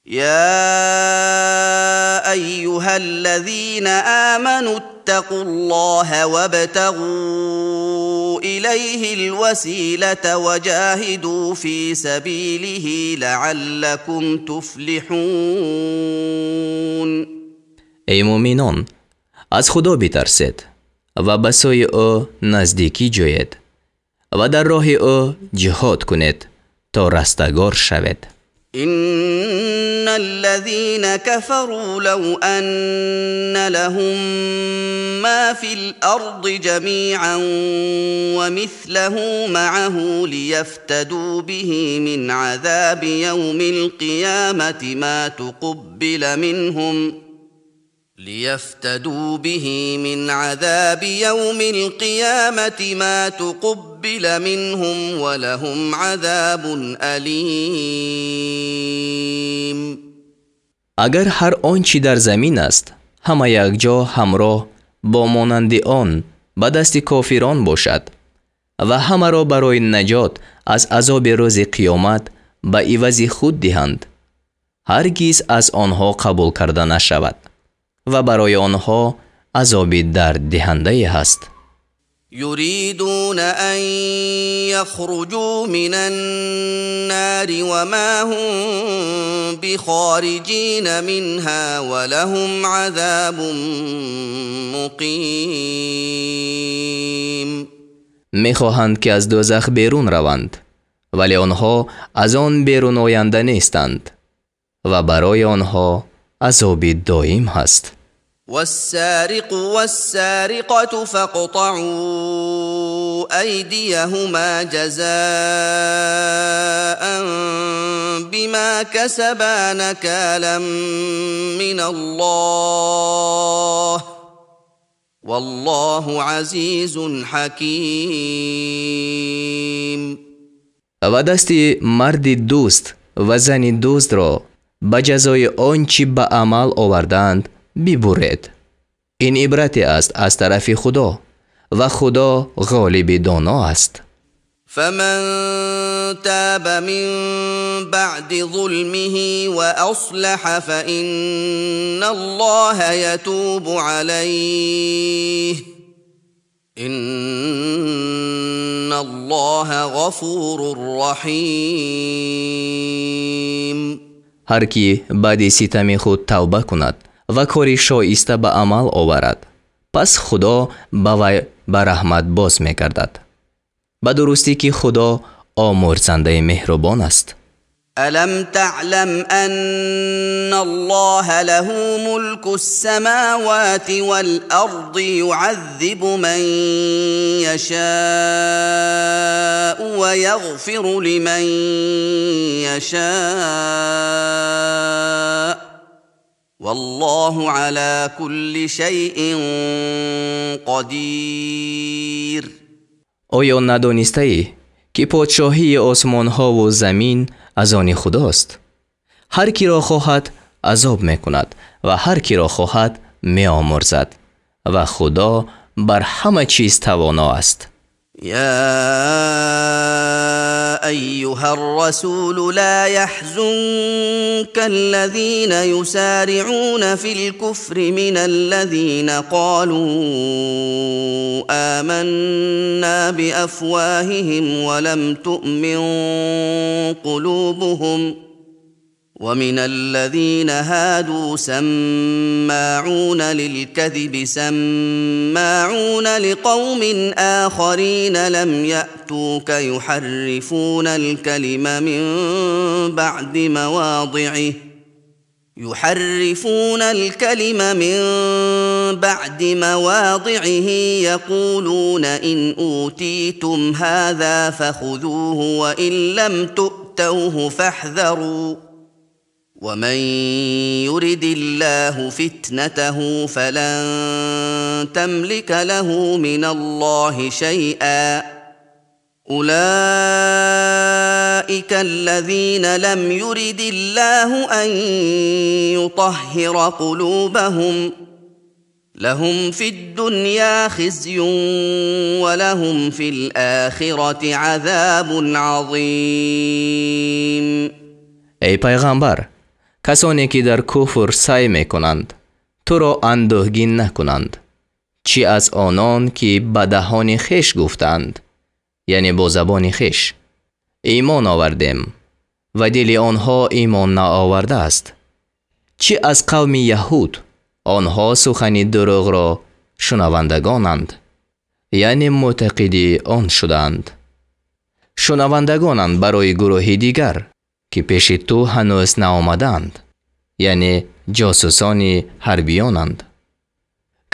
يا أيها الذين آمنوا اتقوا الله وابتغوا إليه الوسيلة وجاهدوا في سبيله لعلكم تفلحون. Эй муъминон, аз Худо битарсед ва ба сӯи ӯ наздикӣ ҷӯед ва дар роҳи ӯ ҷиҳод кунед, то растагор шавед. إن الذين كفروا لو أن لهم ما في الأرض جميعا ومثله معه ليفتدوا به من عذاب يوم القيامة ما تقبل منهم ليفتدوا به من عذاب يوم القيامة ما تقبل منهم ولهم عذاب أليم. Агар ҳар он чӣ дар замин аст, ҳама якҷо ҳамроҳ бо монанди он ба дасти кофирон бошад ва ҳамаро барои наҷот аз азоби рӯзи қиёмат ба ивази худ диҳанд, ҳаргиз аз онҳо қабул карда нашавад ва барои онҳо азоби дарддиҳандае ҳаст. يريدون أن يخرجوا من النار وما هم بخارجين منها ولهم عذاب مقيم. Мехоҳанд, ки аз дӯзах берун раванд, вале онҳо аз он беруноянда нестанд ва барои онҳо азоби доим ҳаст. والسارق والسارقة فاقطعوا أيديهما جزاء بما كسبا نكالا من الله والله عزيز حكيم. Ва дасти марди дузд ва зани дуздро ба ҷазои он чӣ ба амал овардаанд бибуред. Ин ибрате аст аз тарафи Худо, ва Худо ғолиби доно аст. فمن تاب من بعد ظلمه وأصلح فإن الله يتوب عليه إن الله غفور رحيم. Ҳар кӣ баъди ситами худ тавба кунад ва кори шоиста ба амал оварад, пас Худо ба вай ба раҳмат боз мегардад. Ба дурустӣ, ки Худо омӯрзандаи меҳрубон аст. ألم تعلم أن الله له ملك السماوات والأرض يعذب من يشاء ويغفر لمن يشاء والله على كل شيء قدير. Оё надонистаӣ, ки подшоҳии осмонҳову замин аз они Худост? Ҳар киро хоҳад азоб мекунад ва ҳар киро хоҳад меомӯрзад ва Худо бар ҳама чиз тавоно аст. يا أيها الرسول لا يحزنك الذين يسارعون في الكفر من الذين قالوا آمنا بأفواههم ولم تؤمن قلوبهم ومن الذين هادوا سماعون للكذب سماعون لقوم آخرين لم يأتوك يحرفون الكلم من بعد مواضعه يحرفون الكلم من بعد مواضعه يقولون إن أوتيتم هذا فخذوه وإن لم تؤتوا تؤتوه فاحذروا ومن يرد الله فتنته فلن تملك له من الله شيئا أولئك الذين لم يرد الله أن يطهر قلوبهم لهم في الدنيا خزي ولهم في الآخرة عذاب عظيم. Эй пайғамбар, касоне ки дар куфр саъй мекунанд, туро андӯҳгин накунанд, чӣ аз онон ки ба даҳони хеш гуфтаанд, яъне бо забони хеш имон овардем ва дили онҳо имон наовардааст, чӣ аз қавми яҳуд, онҳо сухани дурӯғро шунавандагонанд, яъне мӯътақиди он шудаанд. Шунавандагонанд барои гурӯҳи дигар, ки пеши ту ҳанӯз наомадаанд, яъне ҷосусони ҳарбиёнанд.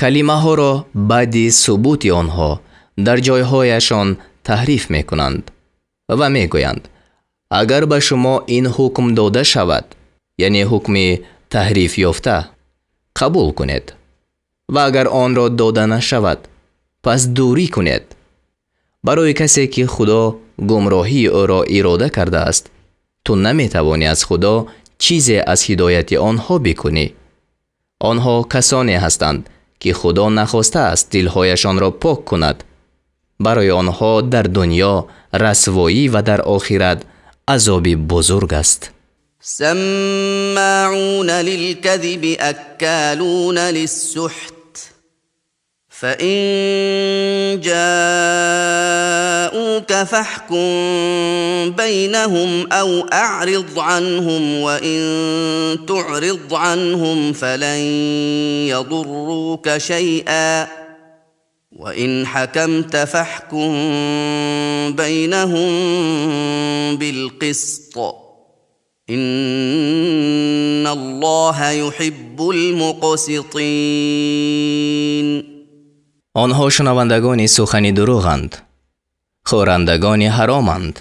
Калимаҳоро баъди субути онҳо дар ҷойҳояшон таҳриф мекунанд ва мегӯянд: агар ба шумо ин ҳукм дода шавад, яъне ҳукми таҳриф ёфта, қабул кунед ва агар онро дода нашавад, пас дурӣ кунед. Барои касе ки Худо гумроҳии ӯро ирода кардааст, ту наметавонӣ аз Худо чизе аз ҳидояти онҳо бикунӣ. Онҳо касоне ҳастанд, ки Худо нахостааст дилҳояшонро пок кунад. Барои онҳо дар дунё расвоӣ ва дар охират азоби бузург аст. سماعون للكذب أكالون للسحت فإن جاءوك فاحكم بينهم أو أعرض عنهم وإن تعرض عنهم فلن يضروك شيئا وإن حكمت فاحكم بينهم بالقسط إن الله يحب المقسطين. Онҳо шунавандагони сухани дурӯғанд, хӯрандагони ҳароманд,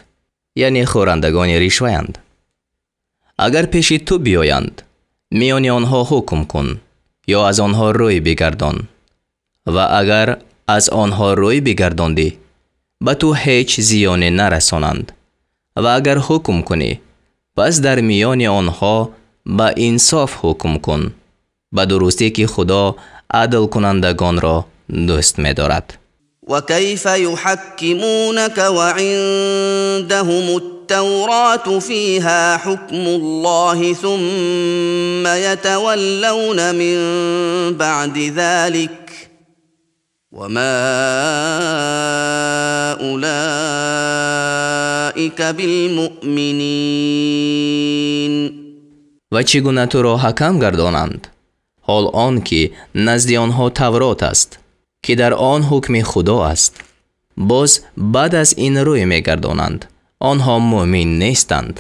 яъне хӯрандагони ришваянд. Агар пеши ту биёянд, миёни онҳо ҳукм кун ё аз онҳо рӯй бигардон, ва агар аз онҳо рӯй бигардондӣ, ба ту ҳеҷ зиёне нарасонанд, ва агар ҳукм кунӣ, пас дар миёни онҳо ба инсоф ҳукм кун, ба дурустӣ ки Худо адлкунандагонро дӯст медорад. وكيف يحكمونك وعندهم التوراة فيها حكم الله ثم يتولون من بعد ذلك وما أولئك بالمؤمنين. Ва чӣ гуна туро ҳакам гардонанд, ҳол он ки назди онҳо Таврот аст, ки дар он ҳукми Худо аст, боз баъд аз ин рӯй мегардонанд, онҳо мӯъмин нестанд.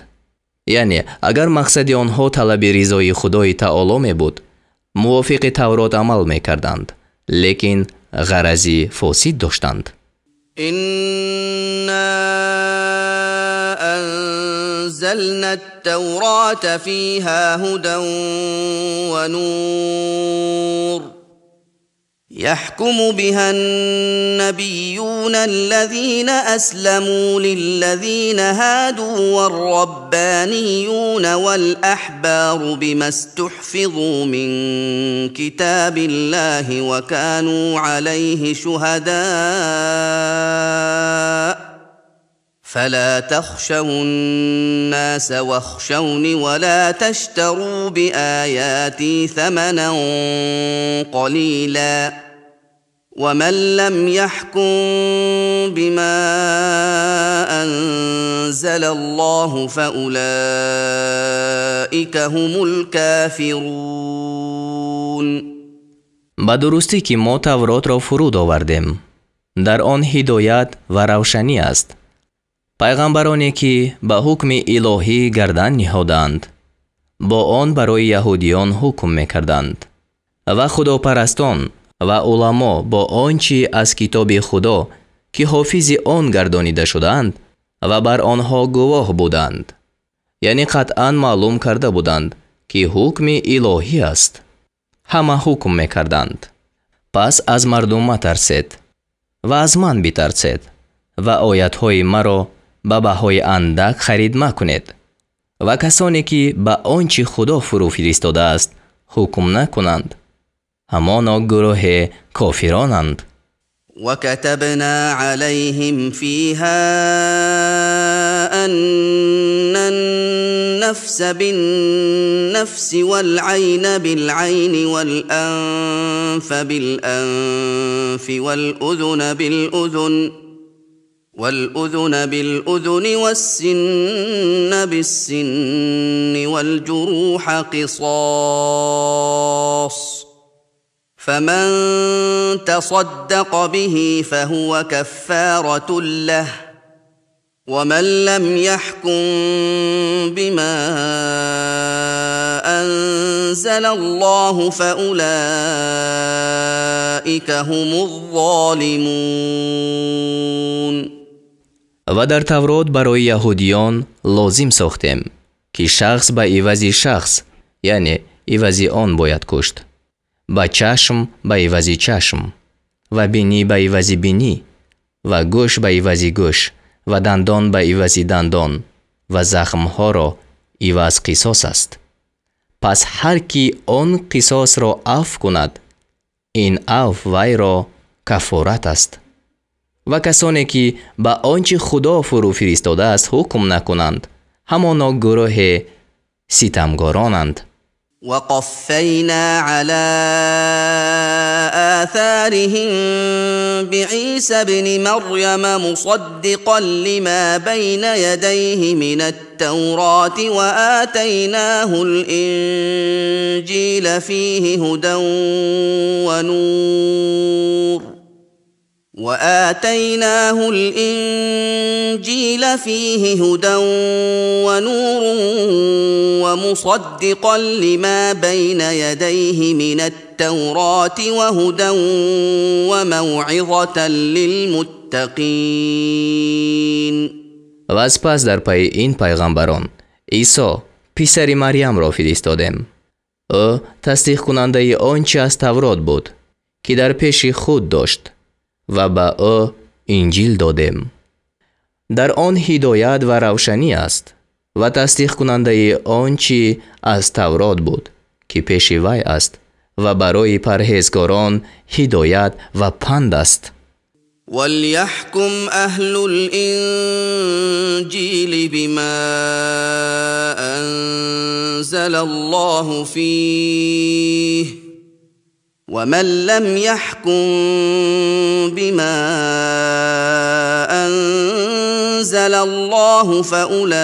Яъне агар мақсади онҳо талаби ризои Худои Таоло мебуд, мувофиқи Таврот амал мекарданд, лекин ғарази фосид доштанд. إنا أنزلنا التوراة فيها هدى ونور يحكم بها النبيون الذين أسلموا للذين هادوا والربانيون والأحبار بما استحفظوا من كتاب الله وكانوا عليه شهداء فلا تخشوا الناس واخشوني ولا تشتروا بآياتي ثمنا قليلا ومن لم يحكم بما أنزل الله فأولئك هم الكافرون. Ба дурустӣ ки мо Тавротро фуруд овардем, дар он ҳидоят ва равшанӣ аст. Пайғамбароне ки ба ҳукми илоҳӣ гардан ниҳоданд, бо он барои яҳудиён ҳукм мекарданд ва худопарастон ва уламо бо он чӣ аз китоби Худо ки ҳофизи он гардонида шудаанд ва бар онҳо гувоҳ буданд. Яъне қатъан маълум карда буданд, ки ҳукми илоҳӣ аст. Ҳама ҳукм мекарданд. Пас аз мардум матарсед ва аз ман битарсед ва оятҳои маро ба баҳои андак харид макунед ва касоне ки ба он чи Худо фурӯ фиристодааст ҳукм накунанд, ҳамоно гурӯҳи кофиронанд. وكتبنا عليهم فيها أن النفس بالنفس والعين بالعين والأنف بالأنف والأذن بالأذن والسن بالسن والجروح قصاص فمن تصدق به فهو كفارة له ومن لم يحكم بما أنزل الله فأولئك هم الظالمون. Ва дар Таврот барои яҳудиён лозим сохтем, ки шахс ба ивази шахс, яъне ивази он бояд кушт, ба чашм ба ивази чашм, ва бинӣ ба ивази бинӣ, ва гӯш ба ивази гӯш, ва дандон ба ивази дандон, ва захмҳоро иваз қисос аст. Пас ҳар ки он қисосро афв кунад, ин афв вайро кафорат аст. Ва касоне ки ба он чи Худо фурӯ фиристодааст ҳукм накунанд, ҳамоно гурӯҳи ситамгоронанд. وقفينا على آثارهم بعيسى ابن مريم مصدقا لما بين يديه من التوراة وآتيناه الإنجيل فيه هدى ونور وآتيناه الإنجيل فيه هدى ونور ومصدقا لما بين يديه من التوراة وهدى وموعظة للمتقين. Ва аз пас дар пайи ин пайғамбарон Исо писари Марьямро фиристодем. Ӯ тасдиқкунандаи он чи аз Таврот буд, ки дар пеши худ дошт, ва ба ӯ Инҷил додем. Дар он ҳидоят ва равшанӣ аст ва тасдиқкунандаи он чи аз Таврот буд, ки пеши вай аст, ва барои парҳезгорон ҳидоят ва панд аст. وليحكم أهل الإنجيل بما أنزل الله فيه ومن لم يحكم بما أنزل الله فأولئك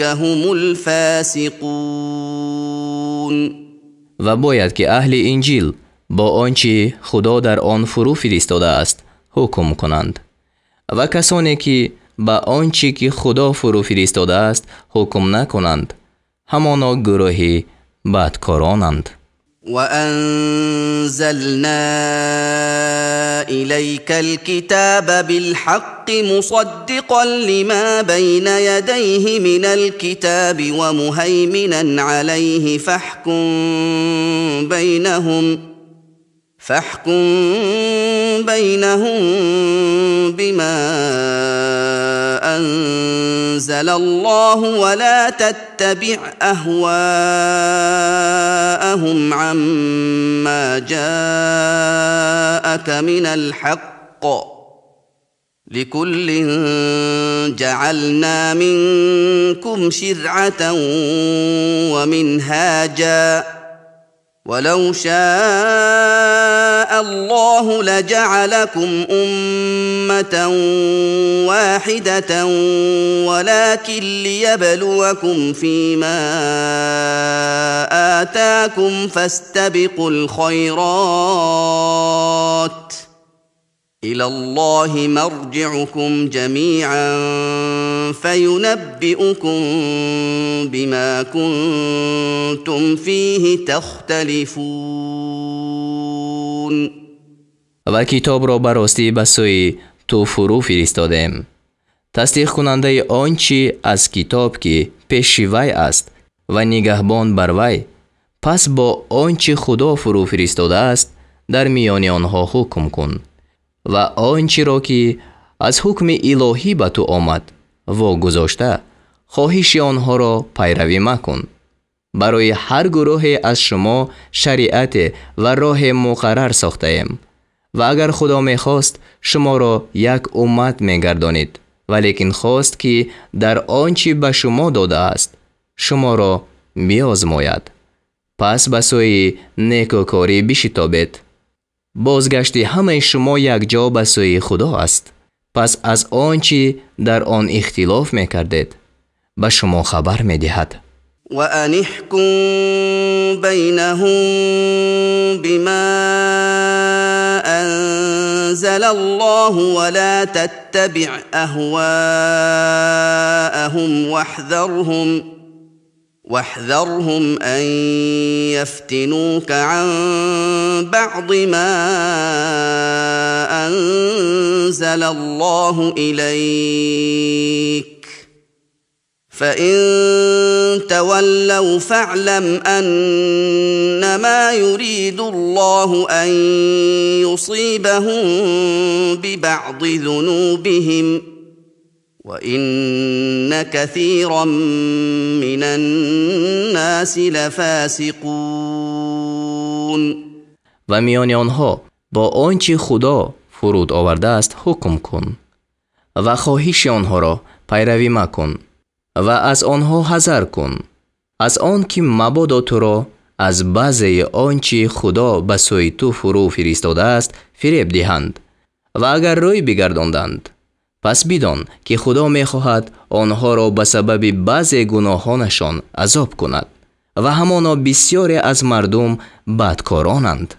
هم الفاسقون. Ва бояд ки аҳли Инҷил бо он чи Худо дар он фурӯ фиристодааст ҳукм кунанд, ва касоне ки ба он чи ки Худо фурӯ фиристодааст ҳукм накунанд, ҳамоно гурӯҳи бадкоронанд. وأنزلنا إليك الكتاب بالحق مصدقا لما بين يديه من الكتاب ومهيمنا عليه فاحكم بينهم بما أنزل الله ولا تتبع أهواءهم عما جاءك من الحق لكل جعلنا منكم شرعة ومنهاجا ولو شاء الله لجعلكم أمة واحدة ولكن ليبلوكم فيما آتاكم فاستبقوا الخيرات إلى الله مرجعكم جميعا فينبئكم بما كنتم فيه تختلفون. Ва китобро ба ростӣ ба сӯи ту фурӯ фиристодем, Тасдиқкунандаи он чӣ аз китоб ки пеши вай аст ва нигаҳбон бар вай, пас бо он чӣ Худо фурӯ фиристодааст дар миёни онҳо ҳукм кун ва он чиро ки аз ҳукми илоҳӣ ба ту омад вогузошта, хоҳиши онҳоро пайравӣ макун. Барои ҳар гурӯҳе аз шумо шариате ва роҳе муқаррар сохтаем ва агар Худо мехост шуморо як уммат мегардонид, валекин хост ки дар он чӣ ба шумо додааст шуморо биозмояд. Пас ба сӯи некӯкорӣ бишитобед. Бозгашти ҳамаи шумо якҷо ба сӯи Худо аст. Пас аз он чӣ дар он ихтилоф мекардед ба шумо хабар медиҳад. وأن احكم بينهم بما أنزل الله ولا تتبع أهواءهم واحذرهم أن يفتنوك عن بعض ما أنزل الله إليك فإن تولوا فاعلم أنما يريد الله أن يصيبهم ببعض ذنوبهم وإن كثيرا من الناس لفاسقون. Ва миёни онҳо бо он чӣ Худо фуруд овардааст ҳукм кун ва хоҳиши онҳоро пайравӣ макун ва аз онҳо ҳазар кун, аз он ки мабодо туро аз баъзеи он чӣ Худо ба сӯи ту фурӯ фиристодааст фиреб диҳанд. Ва агар рӯй бигардонданд, пас бидон ки Худо мехоҳад онҳоро ба сабаби баъзе гуноҳонашон азоб кунад ва ҳамоно бисёре аз мардум бадкоронанд.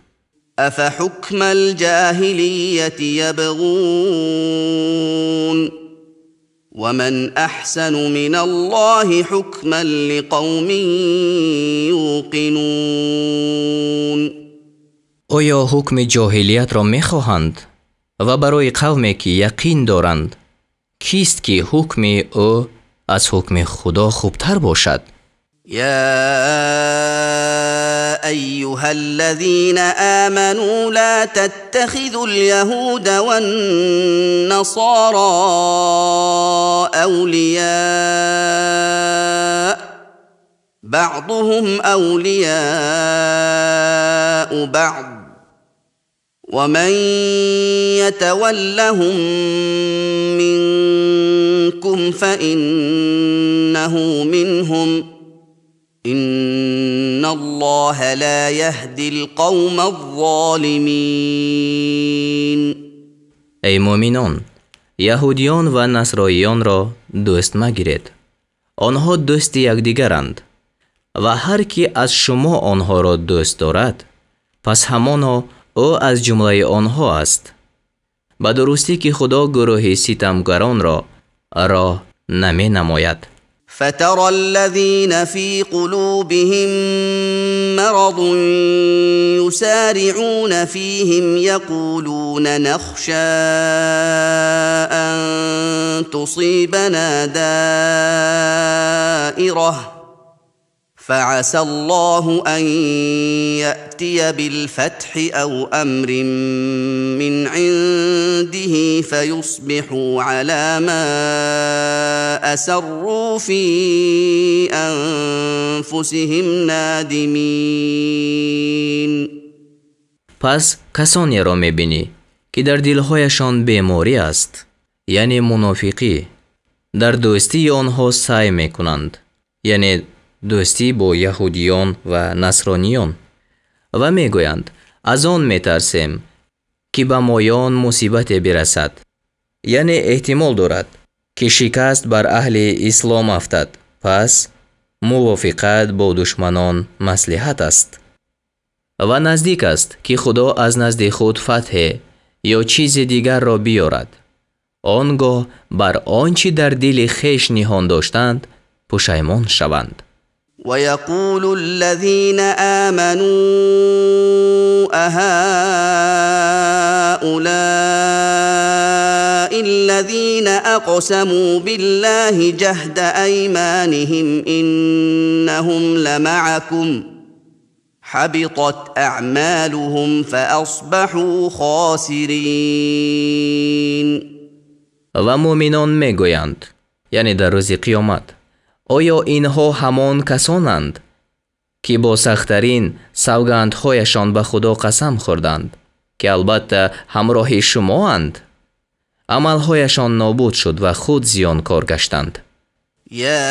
أفحكم الجاهلية يبغون ومن أحسن من الله حكما لقوم يوقنون. Оё ҳукми ҷоҳилиятро мехоҳанд ва барои қавме ки яқин доранд, кист ки ҳукми ӯ аз ҳукми Худо хубтар бошад? يا أيها الذين آمنوا لا تتخذوا اليهود والنصارى أولياء بعضهم أولياء بعض ومن يتولهم منكم فإنه منهم إن الله لا يهدي القوم الظالمين. Эй мӯъминон, яҳудиён ва насроиёнро дӯст магиред. Онҳо дӯсти якдигаранд ва ҳар ки аз шумо онҳоро дӯст дорад, пас ҳамоно ӯ аз ҷумлаи онҳо аст. Ба дурустӣ ки Худо гурӯҳи ситамгаронро роҳ наменамояд. فترى الذين في قلوبهم مرض يسارعون فيهم يقولون نخشى أن تصيبنا دائرة فعسى الله أن يأتي بالفتح أو أمر من عنده فيصبحوا على ما أسروا في أنفسهم نادمين. Пас касонеро мебинӣ ки дар дилҳояшон беморӣ аст, яъне мунофиқӣ, дар дӯстии онҳо саъй мекунанд, яъне дӯстӣ бо яҳудиён ва насрониён, ва мегӯянд аз он метарсем ки ба моён мусибате бирасад, яъне эҳтимол дорад ки шикаст бар аҳли ислом афтад, пас мувофиқат бо душманон маслиҳат аст. Ва наздик аст ки Худо аз назди худ фатҳе ё чизи дигарро биёрад, он гоҳ бар он чӣ дар дили хеш ниҳон доштанд пушаймон шаванд. ويقول الذين آمنوا أهؤلاء الذين الذين أقسموا بالله جهد أيمانهم إنهم لمعكم حبطت أعمالهم فأصبحوا خاسرين. Ва муъминон мегӯянд, яъне дар рӯзи қиёмат, оё инҳо ҳамон касонанд, ки бо сахттарин савгандҳояшон ба Худо қасам хӯрданд, ки албатта ҳамроҳи шумоанд? Амалҳояшон нобуд шуд ва худ зиёнкор гаштанд. يا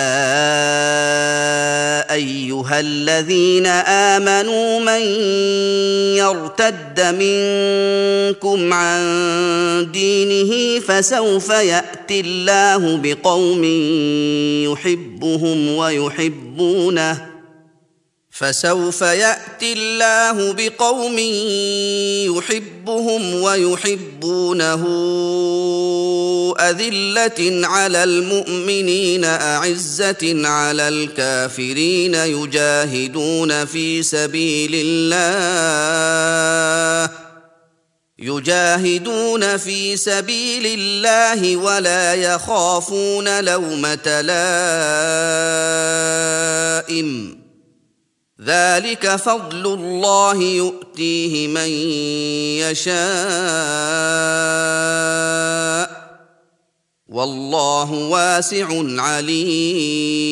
أيها الذين آمنوا من يرتد منكم عن دينه فسوف يأتي الله بقوم يحبهم ويحبونه فسوف يأتي الله بقوم يحبهم ويحبونه أذلة على المؤمنين أعزة على الكافرين يجاهدون في سبيل الله ولا يخافون لومة لائم ذلك فضل الله يؤتيه من يشاء والله واسع عليم.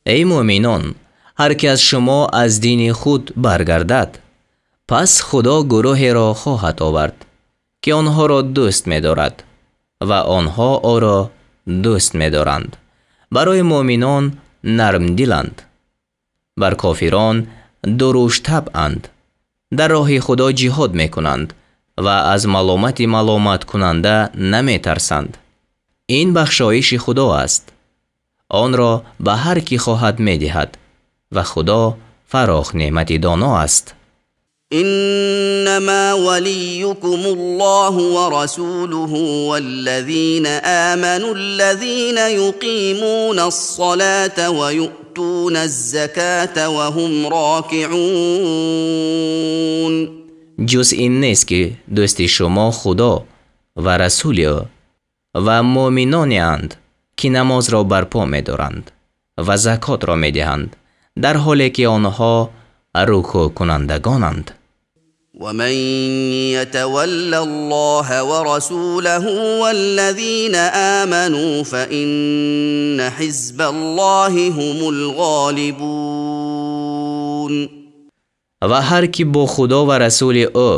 Эй муъминон, ҳар ки аз шумо аз дини худ баргардад, пас Худо гурӯҳеро хоҳад овард, ки онҳоро дӯст медорад ва онҳо ӯро дӯст медоранд. Барои муъминон нармдиланд, бар кофирон дуруштабъанд, дар роҳи Худо ҷиҳод мекунанд ва аз маломати маломаткунанда наметарсанд. Ин бахшоиши Худо аст, онро ба ҳар ки хоҳад медиҳад ва Худо фарох неъмати доно аст. إنما وليكم الله ورسوله والذين آمنوا الذين يقيمون الصلاة ويؤتون الزكاة وهم راكعون. Ҷуз ин нест, ки дӯсти шумо Худо ва расули ӯ ва муъминонеанд, ки намозро барпо медоранд ва закотро медиҳанд, дар ҳоле ки онҳо рукӯъкунандагонанд. ومن يتول الله ورسوله والذين آمنوا فإن حزب الله هم الغالبون. Ва ҳар ки бо Худо ва расули ӯ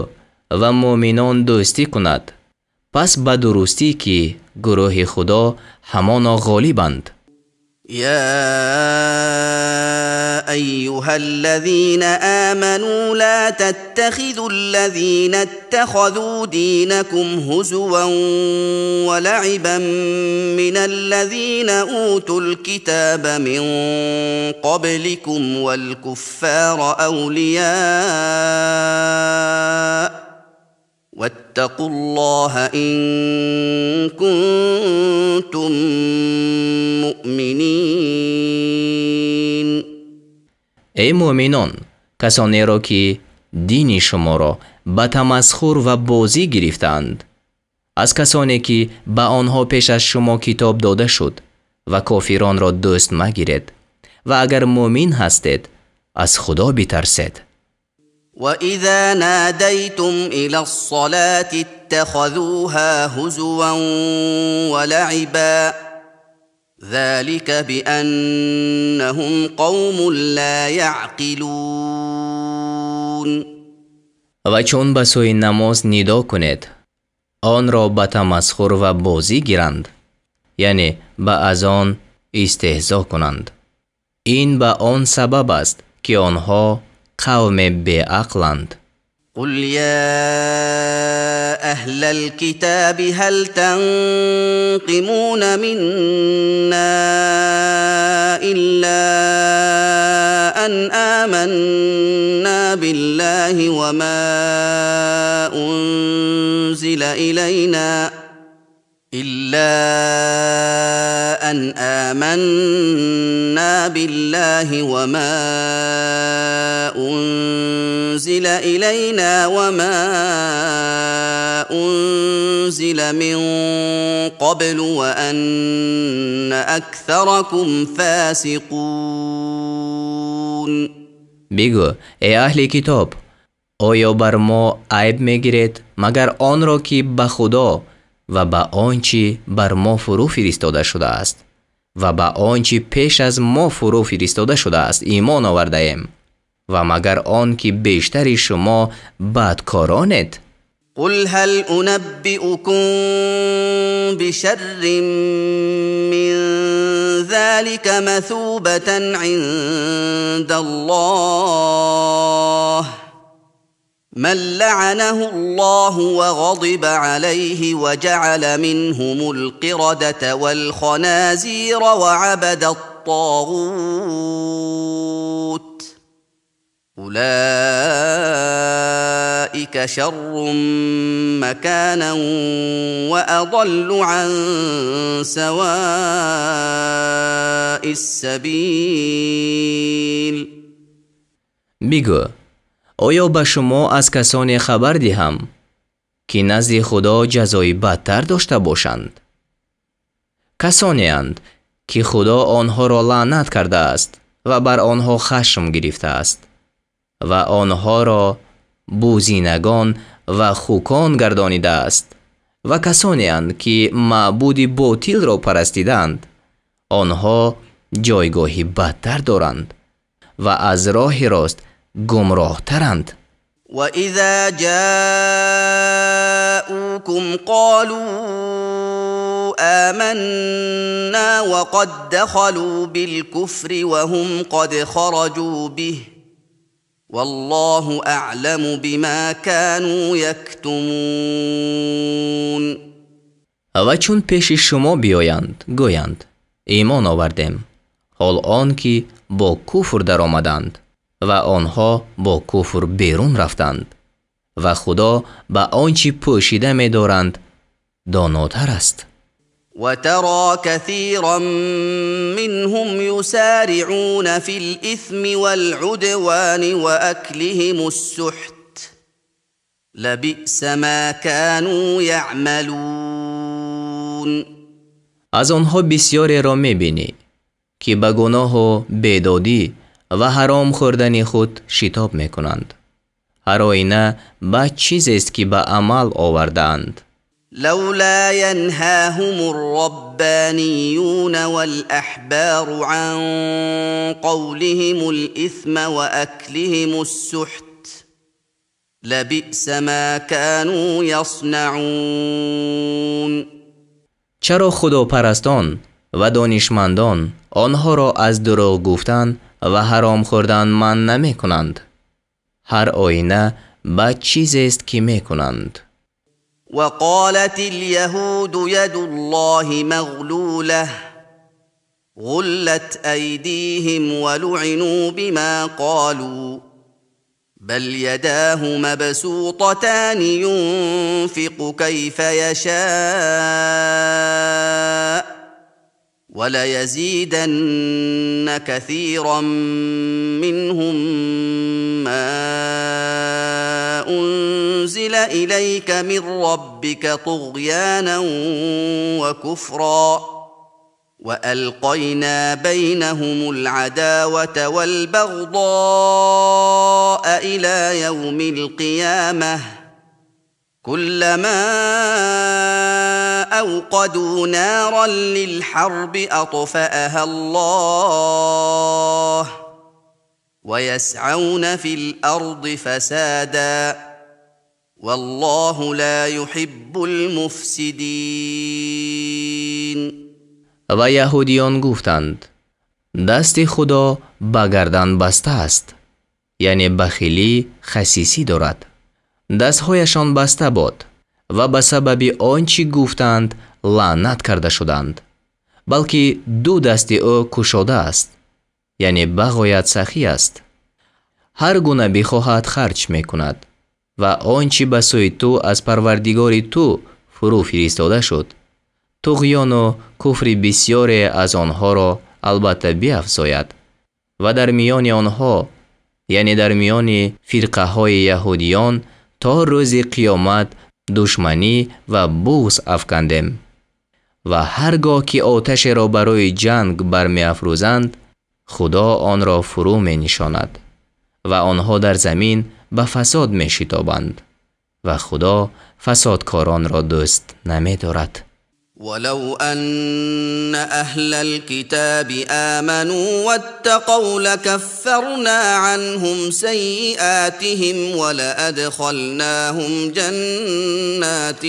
ва муъминон дӯстӣ кунад, пас ба дурустӣ, ки гурӯҳи Худо ҳамоно ғолибанд. يا أيها الذين آمنوا لا تتخذوا الذين اتخذوا دينكم هزوا ولعبا من الذين أوتوا الكتاب من قبلكم والكفار أولياء واتقوا الله إن كنتم مؤمنين. Эй муъминон, касонеро, ки дини шуморо ба тамасхур ва бозӣ гирифтаанд, аз касоне, ки ба онҳо пеш аз шумо китоб дода шуд, ва кофиронро дӯст магиред, ва агар муъмин ҳастед, аз Худо битарсед. وإذا ناديتم إلى الصلاة اتخذوها هزوا ولعبا ذلك بأنهم قوم لا يعقلون. Ва чун ба сӯи намоз нидо кунед, онро ба тамасхур ва бозӣ гиранд, яъне ба азон истеҳзо кунанд. Ин ба он сабаб аст, ки онҳо қавме беақланд. قل يا أهل الكتاب هل تنقمون منا إلا أن آمنا بالله وما أنزل إلا أن آمنا بالله وما أنزل إلينا وما أنزل من قبل وأن أكثركم فاسقون. Бигӯ, эй аҳли китоб, оё бар мо айб мегиред, магар онро ки ба Худо ва ба он чӣ бар мо фурӯ фиристода шудааст ва ба он чӣ пеш аз мо фурӯ фиристода шудааст имон овардаем, ва магар он ки бештари шумо бадкоронед? قل هل أنبئكم بشر من ذلك مثوبة عند الله من لعنه الله وغضب عليه وجعل منهم القردة والخنازير وعبد الطاغوت أولئك شر مكانا وأضل عن سواء السبيل. Бигӯ, оё ба шумо аз касоне хабар диҳам, ки назди Худо ҷазои бадтар дошта бошанд? Касонеанд, ки Худо онҳоро лаънат кардааст ва бар онҳо хашм гирифтааст ва онҳоро бузинагон ва хукон гардонидааст ва касонеанд, ки маъбуди ботилро парастидаанд. Онҳо ҷойгоҳи бадтар доранд ва аз роҳи рост гумроҳтаранд. وإذا جاءوكم قالوا آمنا وقد دخلوا بالكفر وهم قد خرجوا به والله أعلم بما كانوا يكتمون. Ва чун пеши шумо биёянд, гӯянд: имон овардем, ҳол он ки бо куфр даромаданд ва онҳо бо куфр берун рафтанд ва Худо ба он чӣ пӯшида медоранд донотар аст. وترى كثيرا منهم يسارعون في الإثم والعدوان وأكلهم السحت لبئس ما كانوا يعملون. Аз онҳо бисёреро мебинӣ, ки ба гуноҳу бедодӣ ва ҳаром хӯрдани худ шитоб мекунанд. Ҳар оина бад чизест, ки ба амал овардаанд. لولا ينهاهم الربانيون والأحبار عن قولهم الإثم وأكلهم السحت لبئس ما كانوا يصنعون. Чаро худопарастон ва донишмандон онҳоро аз дурӯғ гуфтан ва ҳаром хӯрдан манъ намекунанд? Ҳар оина бад чизест, ки мекунанд. وقالت اليهود يد الله مغلولة غلت أيديهم ولعنوا بما قالوا بل يداه مبسوطتان ينفق كيف يشاء وليزيدن كثيرا منهم ما أنزل إليك من ربك طغيانا وكفرا وألقينا بينهم العداوة والبغضاء إلى يوم القيامة كلما أوقدوا نارا للحرب أطفأها الله ويسعون في الأرض فسادا والله لا يحب المفسدين. Ва яҳудиён гуфтанд: дасти Худо ба гардан баста аст, яъне бахилӣ хасисӣ дорад. Дастҳояшон баста бод ва ба сабаби он чӣ гуфтанд лаънат карда шуданд, балки ду дасти ӯ кушода аст, яъне бағоят сахӣ аст. Ҳар гуна бихоҳад харҷ мекунад ва он чӣ ба сӯи ту аз Парвардигори ту фурӯ фиристода шуд, Туғёну куфри бисёре аз онҳоро албатта биафзояд ва дар миёни онҳо, яъне дар миёни фирқаҳои яҳудиён то рӯзи қиёмат душманӣ ва буғз афкандем. Ва ҳар гоҳ ки оташеро барои ҷанг бармеафрӯзанд, Худо онро фурӯ менишонад ва онҳо дар замин ба фасод мешитобанд ва Худо фасодкоронро дӯст намедорад. ولو أن أهل الكتاب آمنوا واتقوا لكفرنا عنهم سيئاتهم ولأدخلناهم جنات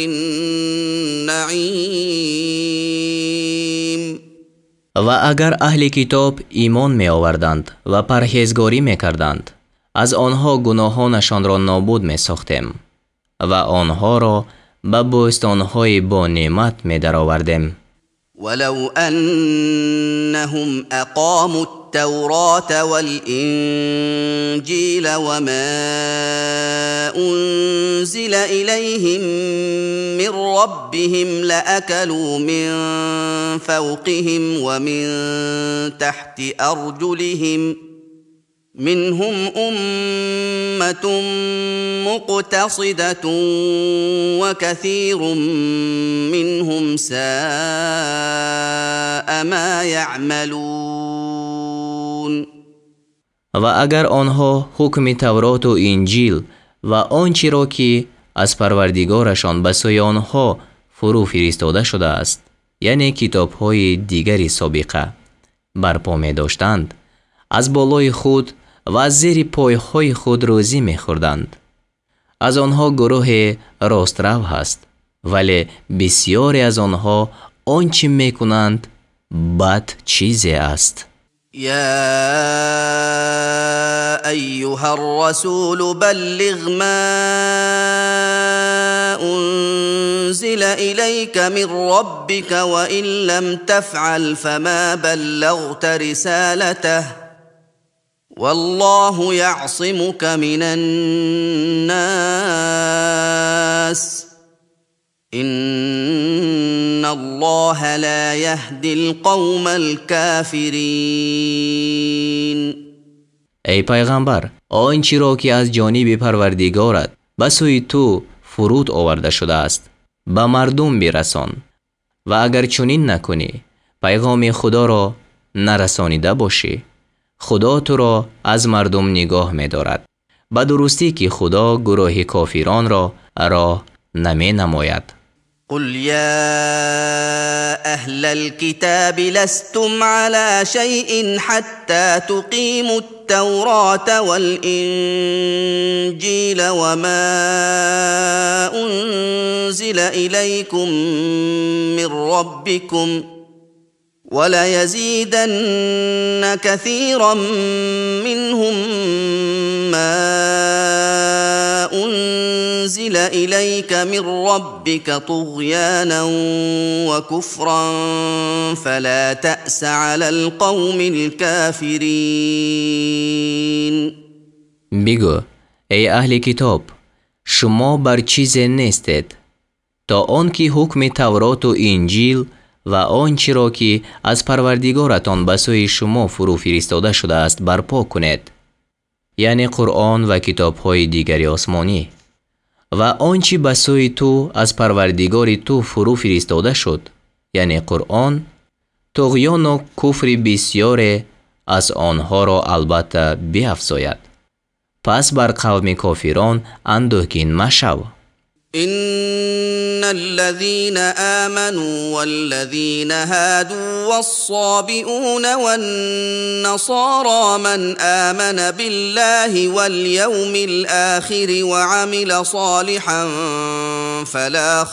النعيم. Ва агар аҳли китоб имон меоварданд ва парҳезгорӣ мекарданд, аз онҳо гуноҳонашонро нобуд месохтем ва онҳоро ба бӯстонҳои бонеъмат медаровардем. ولو أنهم أقاموا التوراة والإنجيل وما أنزل إليهم من ربهم لأكلوا من فوقهم ومن تحت أرجلهم منهم أمة مقتصدة وكثير منهم ساء ما يعملون. Ва агар онҳо ҳукми Тавроту Инҷил ва он чиро ки аз Парвардигорашон ба сӯи онҳо фурӯ фиристода шудааст, яъне китобҳои дигари собиқа, барпо медоштанд, аз болои худ ва аз зери пойҳои худ рӯзӣ мехӯрданд. Аз онҳо гурӯҳе рострав ҳаст, вале бисёре аз онҳо он чӣ мекунанд бад чизе аст. يا أيها الرسول بلغ ما أنزل إليك من ربك وإن لم تفعل فما بلغت رسالته والله يعصمك من الناس إن الله لا يهدي القوم الكافرين. Эй пайғамбар, он чиро ки аз ҷониби Парвардигорат ба сӯи ту фуруд оварда шудааст, ба мардум бирасон ва агар чунин накунӣ, пайғоми Худоро нарасонида бошӣ, Худо туро аз мардум нигоҳ медорад. Ба дурустӣ ки Худо гурӯҳи кофиронро роҳ наменамояд. قل يا أهل الكتاب لستم على شيء حتى تقيموا التوراة والإنجيل وما أنزل إليكم من ربكم وليزيدن كثيرا منهم ما أنزل إليك من ربك طغيانا وكفرا فلا تأس على القوم الكافرين. Бигӯ, эй аҳли китоб, шумо бар чизе нестед, то он ки ҳукми Тавроту Инҷил ва он чиро ки аз Парвардигоратон ба сӯи шумо фурӯ фиристода шудааст барпо кунед, яъне Қуръон ва китобҳои дигари осмонӣ, ва он чи ба сӯи ту аз Парвардигори ту фурӯ фиристода шуд, яъне Қуръон, туғёну куфри бисёре аз онҳоро албатта биафзояд. Пас бар қавми кофирон андӯҳгин машав. إن الذين آمنوا والذين هادوا والصابئون والنصارى من آمن بالله واليوم الآخر وعمل صالحا فلا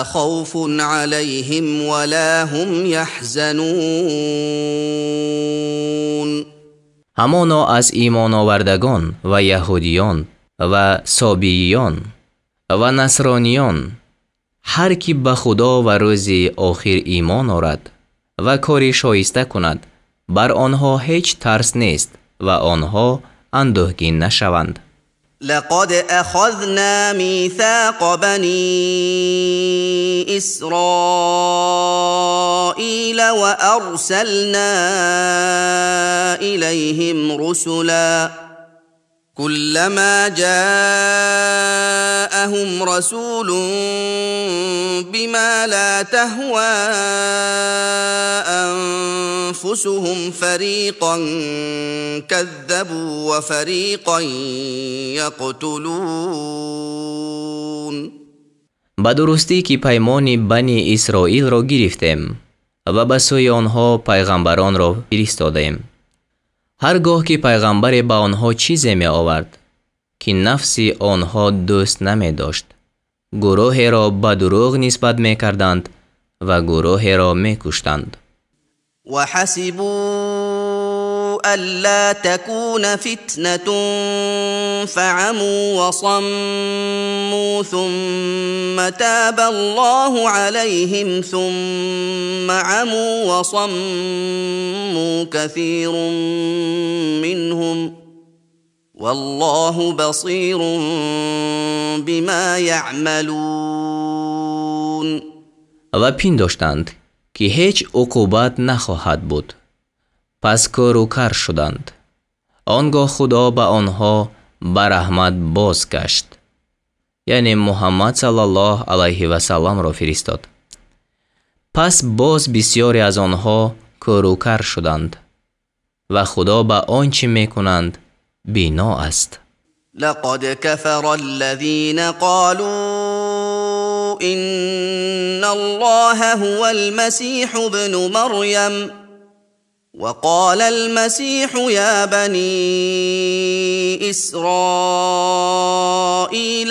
خوف عليهم ولا هم يحزنون. Ҳамоно аз имоновардагон ва яҳудиён ва собииён ва насрониён ҳар ки ба Худо ва рӯзи охир имон орад ва кори шоиста кунад, бар онҳо ҳеҷ тарс нест ва онҳо андӯҳгин нашаванд. لقد أخذنا ميثاق بني إسرائيل وأرسلنا إليهم رسلا كلما جاءهم رسول بما لا تهوى أنفسهم فريقا كذبوا وفريقا يقتلون. Ба дурустӣ ки паймони Бани Исроилро гирифтем ва ба сӯи онҳо пайғамбаронро фиристодем. Ҳар гоҳ ки пайғамбаре ба онҳо чизе меовард, ки нафси онҳо дӯст намедошт, гурӯҳеро ба дурӯғ нисбат мекарданд ва гурӯҳеро мекуштанд. وحسبوا ألا تكون فتنة فعموا وصموا ثم تاب الله عليهم ثم عموا وصموا كثير منهم والله بصير بما يعملون. Ва пиндоштанд, ки ҳеҷ уқубат нахоҳад буд. Пас кӯру кар шуданд. Он гоҳ Худо ба онҳо ба раҳмат бозгашт, яъне Муҳаммад саллаллоҳ алайҳи васалламро фиристод. Пас боз бисёре аз онҳо кӯру кар шуданд ва Худо ба он чӣ мекунанд бино аст. لقد كفر الذين قالوا إن الله هو المسيح ابن مريم وقال المسيح يا بني إسرائيل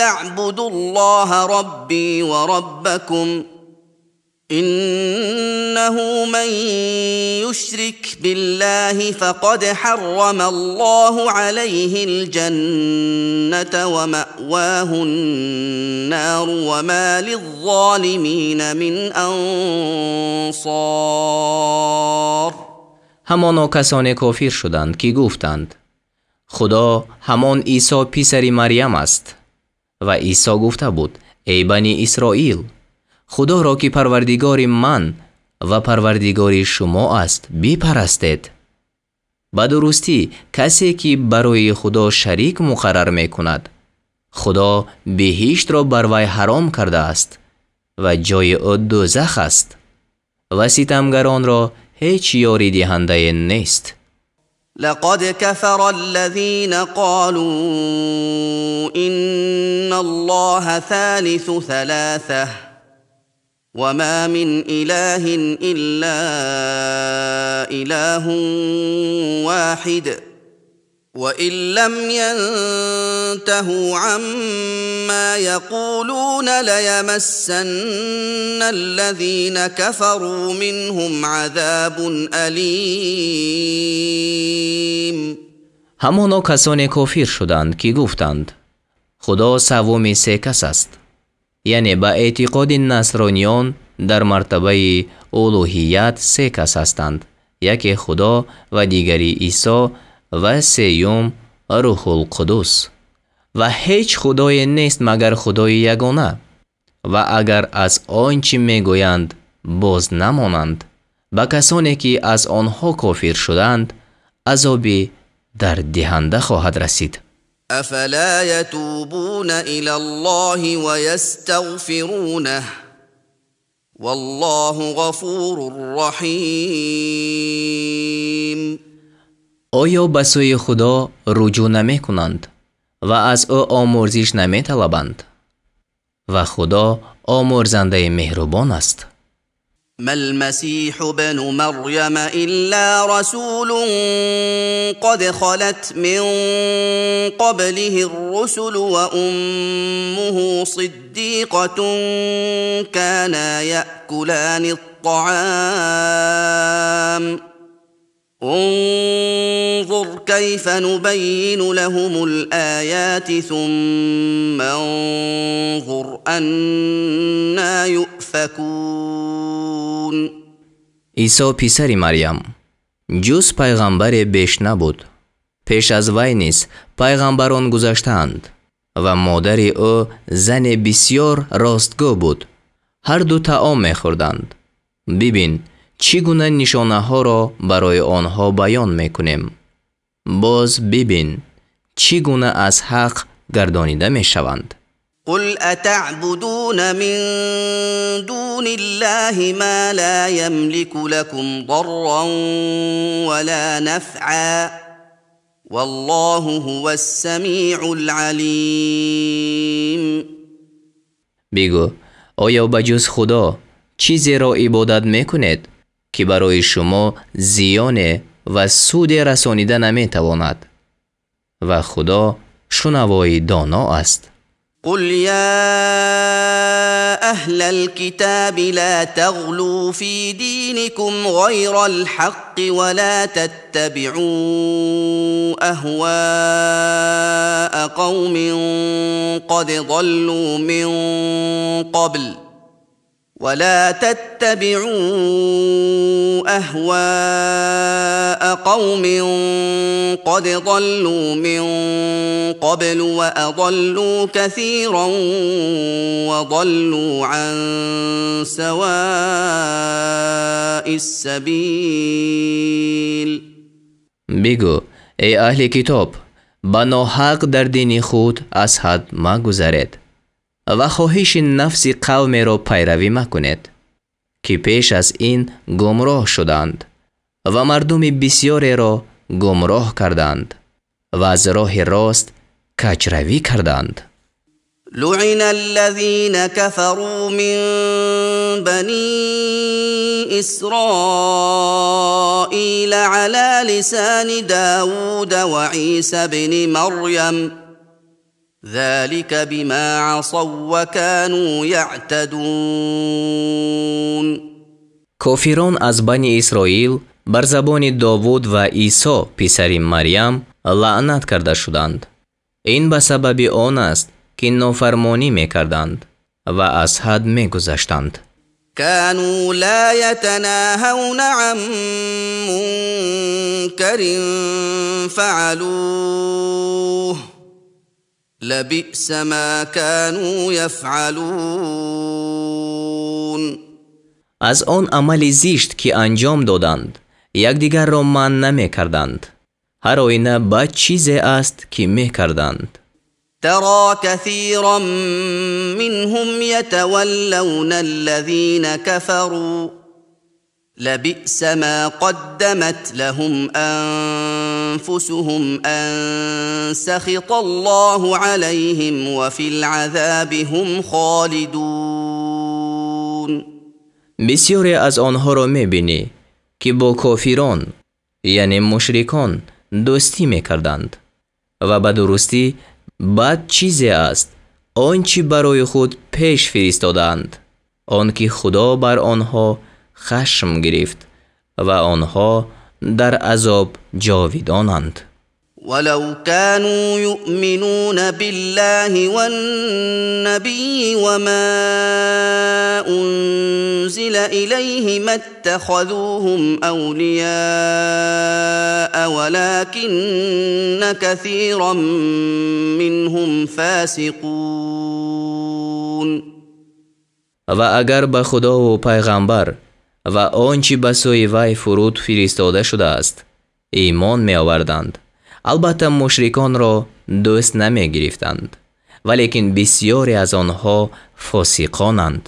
اعبدوا الله ربي وربكم إنه من يشرك بالله فقد حرم الله عليه الجنة ومأواه النار وما للظالمين من أنصار. Ҳамоно касоне кофир шуданд, ки гуфтанд: Худо ҳамон Исо писари Марьям аст. Ва Исо гуфта буд: эй Бани Исроил, Худоро ки парвардигори ман ва парвардигори шумо аст бипарастед. Ба дурустӣ касе ки барои Худо шарик муқаррар мекунад, Худо биҳиштро бар вай ҳаром кардааст ва ҷои ӯ дӯзах аст ва ситамгаронро ҳеҷ ёридиҳандае нест. لقد كفر الذين قالوا إن الله ثالث ثلاثة وما من إله إلا إله واحد وإن لم ينتهوا عما يقولون ليمسن الذين كفروا منهم عذاب أليم. Ҳамоно касоне кофир шуданд, ки гуфтанд: Худо саввуми се кас аст. Яъне ба эътиқоди насрониён дар мартабаи улуҳият се кас ҳастанд: яке Худо ва дигари Исо ва сеюм Рӯҳулқудус. Ва ҳеҷ худое нест магар Худои ягона. Ва агар аз он чӣ мегӯянд боз намонанд, ба касоне ки аз онҳо кофир шуданд азоби дарддиҳанда хоҳад расид. أفلا يتوبون إلى الله ويستغفرونه والله غفور رحيم. Оё ба сӯи Худо руҷӯъ намекунанд ва аз ӯ омӯрзиш наметалабанд? Ва Худо омӯрзандаи меҳрубон аст. ما المسيح ابن مريم إلا رسول قد خلت من قبله الرسل وأمه صديقة كانا يأكلان الطعام انظر كيف نبين لهم الآيات ثم انظر أنا يؤفكون. Исо писари Марьям ҷуз пайғамбаре беш набуд. Пеш аз вай низ пайғамбарон гузаштаанд. Ва модари ӯ зане бисёр ростгӯ буд. Ҳар ду таом мехӯрданд. Бибин, чӣ гуна нишонаҳоро барои онҳо баён мекунем. Боз бибин, чӣ гуна аз ҳақ гардонида мешаванд. قل أتعبدون من دون الله ما لا يملك لكم ضرا ولا نفعا والله هو السميع العليم. Бигӯ, оё ба ҷуз Худо чизеро ибодат мекунед, ки барои шумо зиёне ва суде расонида наметавонад? Ва Худо шунавои доно аст. قل يا أهل الكتاب لا تغلوا في دينكم غير الحق ولا تتبعوا أهواء قوم قد ضلوا من قبل ولا تتبعوا أهواء قوم قد ضلوا من قبل وأضلوا كثيرا وضلوا عن سواء السبيل. Бигӯ, эй аҳли китоб, ба ноҳақ дар дини худ аз ҳад магузаред ва хоҳиши нафси қавмеро пайравӣ макунед, ки пеш аз ин гумроҳ шуданд ва мардуми бисёреро гумроҳ карданд ва аз роҳи рост каҷравӣ карданд. لعن الذين كفروا من بني إسرائيل على لسان داود وعيسى بن مريم ذلك بما عصوا وكانوا يعتدون. Кофирон аз Бани Исроил бар забони Довуд ва Исо писари Марьям лаънат карда шуданд. Ин ба сабаби он аст, ки нофармонӣ мекарданд ва аз ҳад мегузаштанд. كانوا لا يتناهون عن منكر فعلوه لبئس ما كانوا يفعلون. Аз он амали зишт, ки анҷом доданд, якдигарро манъ намекарданд. Ҳар оина бад чизе аст, ки мекарданд. ترى كثيرا منهم يتولون الذين كفروا لبئس ما قدمت لهم أنفسهم أن سخط الله عليهم وفي العذاب هم خالدون. Бисёре аз онҳоро мебинӣ, ки бо кофирон, яъне мушрикон, дӯстӣ мекарданд ва ба дурустӣ бад чизе аст он чӣ барои худ пеш фиристодаанд, он ки Худо бар онҳо хашм гирифт ва онҳо дар азоб ҷовидонанд. ولو كانوا يؤمنون بالله والنبي وما أنزل إليه ما اتخذوهم أولياء ولكن كثيرا منهم فاسقون. Ва агар ба Худову пайғамбар ва он чӣ ба сӯи вай фуруд фиристода шудааст имон меоварданд, албатта мушриконро дӯст намегирифтанд, валекин бисёре аз онҳо фосиқонанд.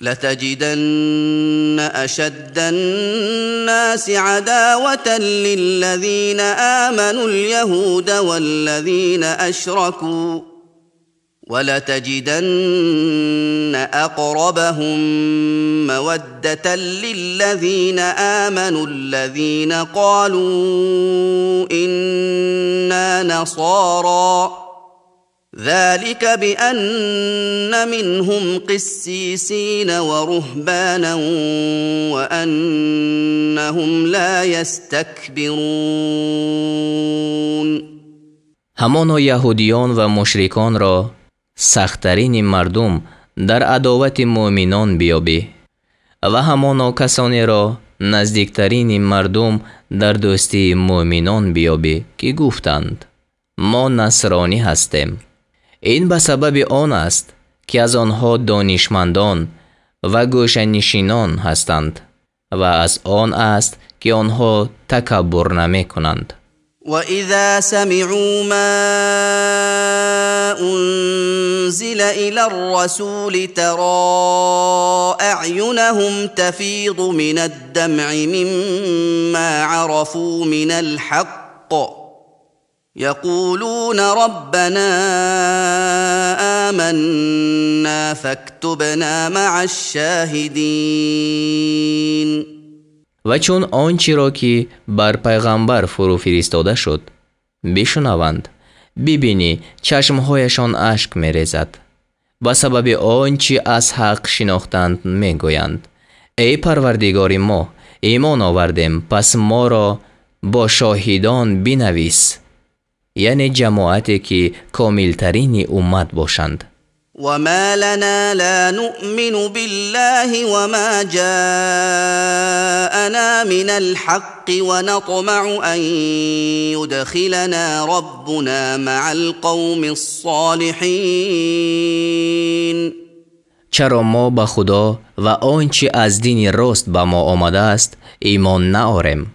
لتجدن أشد الناس عداوة للذين آمنوا اليهود والذين أشركوا ولتجدن أقربهم مودة للذين آمنوا الذين قالوا إنا نصارى ذلك بأن منهم قسيسين ورهبانا وأنهم لا يستكبرون. Ҳамоно яҳудиён ва мушриконро сахттарини мардум дар адовати муъминон биёбӣ ва ҳамоно касонеро наздиктарини мардум дар дӯстии муъминон биёбӣ, ки гуфтанд: мо насронӣ ҳастем. Ин ба сабаби он аст, ки аз онҳо донишмандон ва гӯшанишинон ҳастанд ва аз он аст, ки онҳо такаббур намекунанд. وإذا سمعوا ما أنزل إلى الرسول ترى أعينهم تفيض من الدمع مما عرفوا من الحق يقولون ربنا آمنا فاكتبنا مع الشاهدين. Ва чун он чиро, ки бар пайғамбар фурӯ фиристода шуд, бишунаванд, бибинӣ чашмҳояшон ашк мерезад. Ба сабаби он чи аз ҳақ шинохтанд мегӯянд: эй Парвардигори мо, имон овардем, пас моро бо шоҳидон бинавис, яъне ҷамоате ки комилтарини уммат бошанд. وما لنا لا نؤمن بالله وما جاءنا من الحق ونطمع أن يدخلنا ربنا مع القوم الصالحين. Чаро мо ба Худо ва он чи аз дини рост ба мо омадааст имон наорем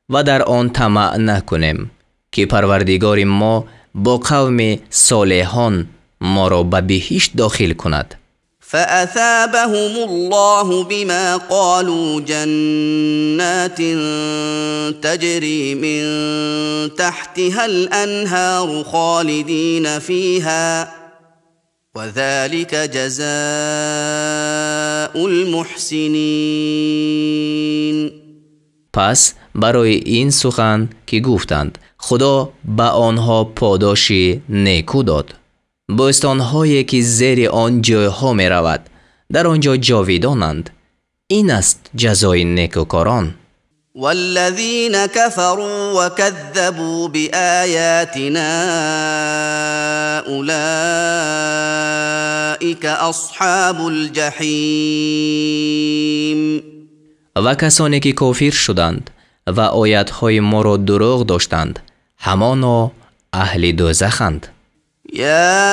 ва дар он тамаъ накунем, ки Парвардигори мо бо қавми солеҳон моро ба биҳишт дохил кунад? فأثابهم الله بما قالوا جنات تجري من تحتها الأنهار خالدين فيها وذلك جزاء المحسنين. Пас барои ин сухан, ки гуфтанд, Худо ба онҳо подоши неку дод, бӯстонҳое ки зери он ҷойҳо меравад, дар он ҷо ҷовидонанд. Ин аст ҷазои некукорон. والذين كفروا وكذبوا بآياتنا أولئك أصحاب الجحيم. Ва касоне ки кофир шуданд ва оятҳои моро дурӯғ доштанд, ҳамоно аҳли дӯзаханд. يا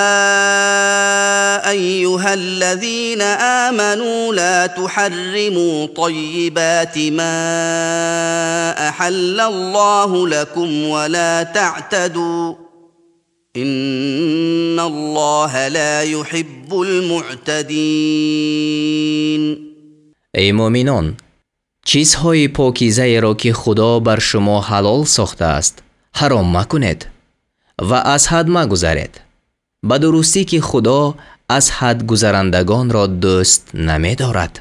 أيها الذين آمنوا لا تحرموا طيبات ما أحل الله لكم ولا تعتدوا إن الله لا يحب المعتدين. Эй муъминон, чизҳои покизаеро, ки Худо бар шумо ҳалол сохтааст, ҳаром макунед ва аз ҳад магузаред. Ба дурустӣ ки Худо аз ҳад гузарандагонро дӯст намедорад.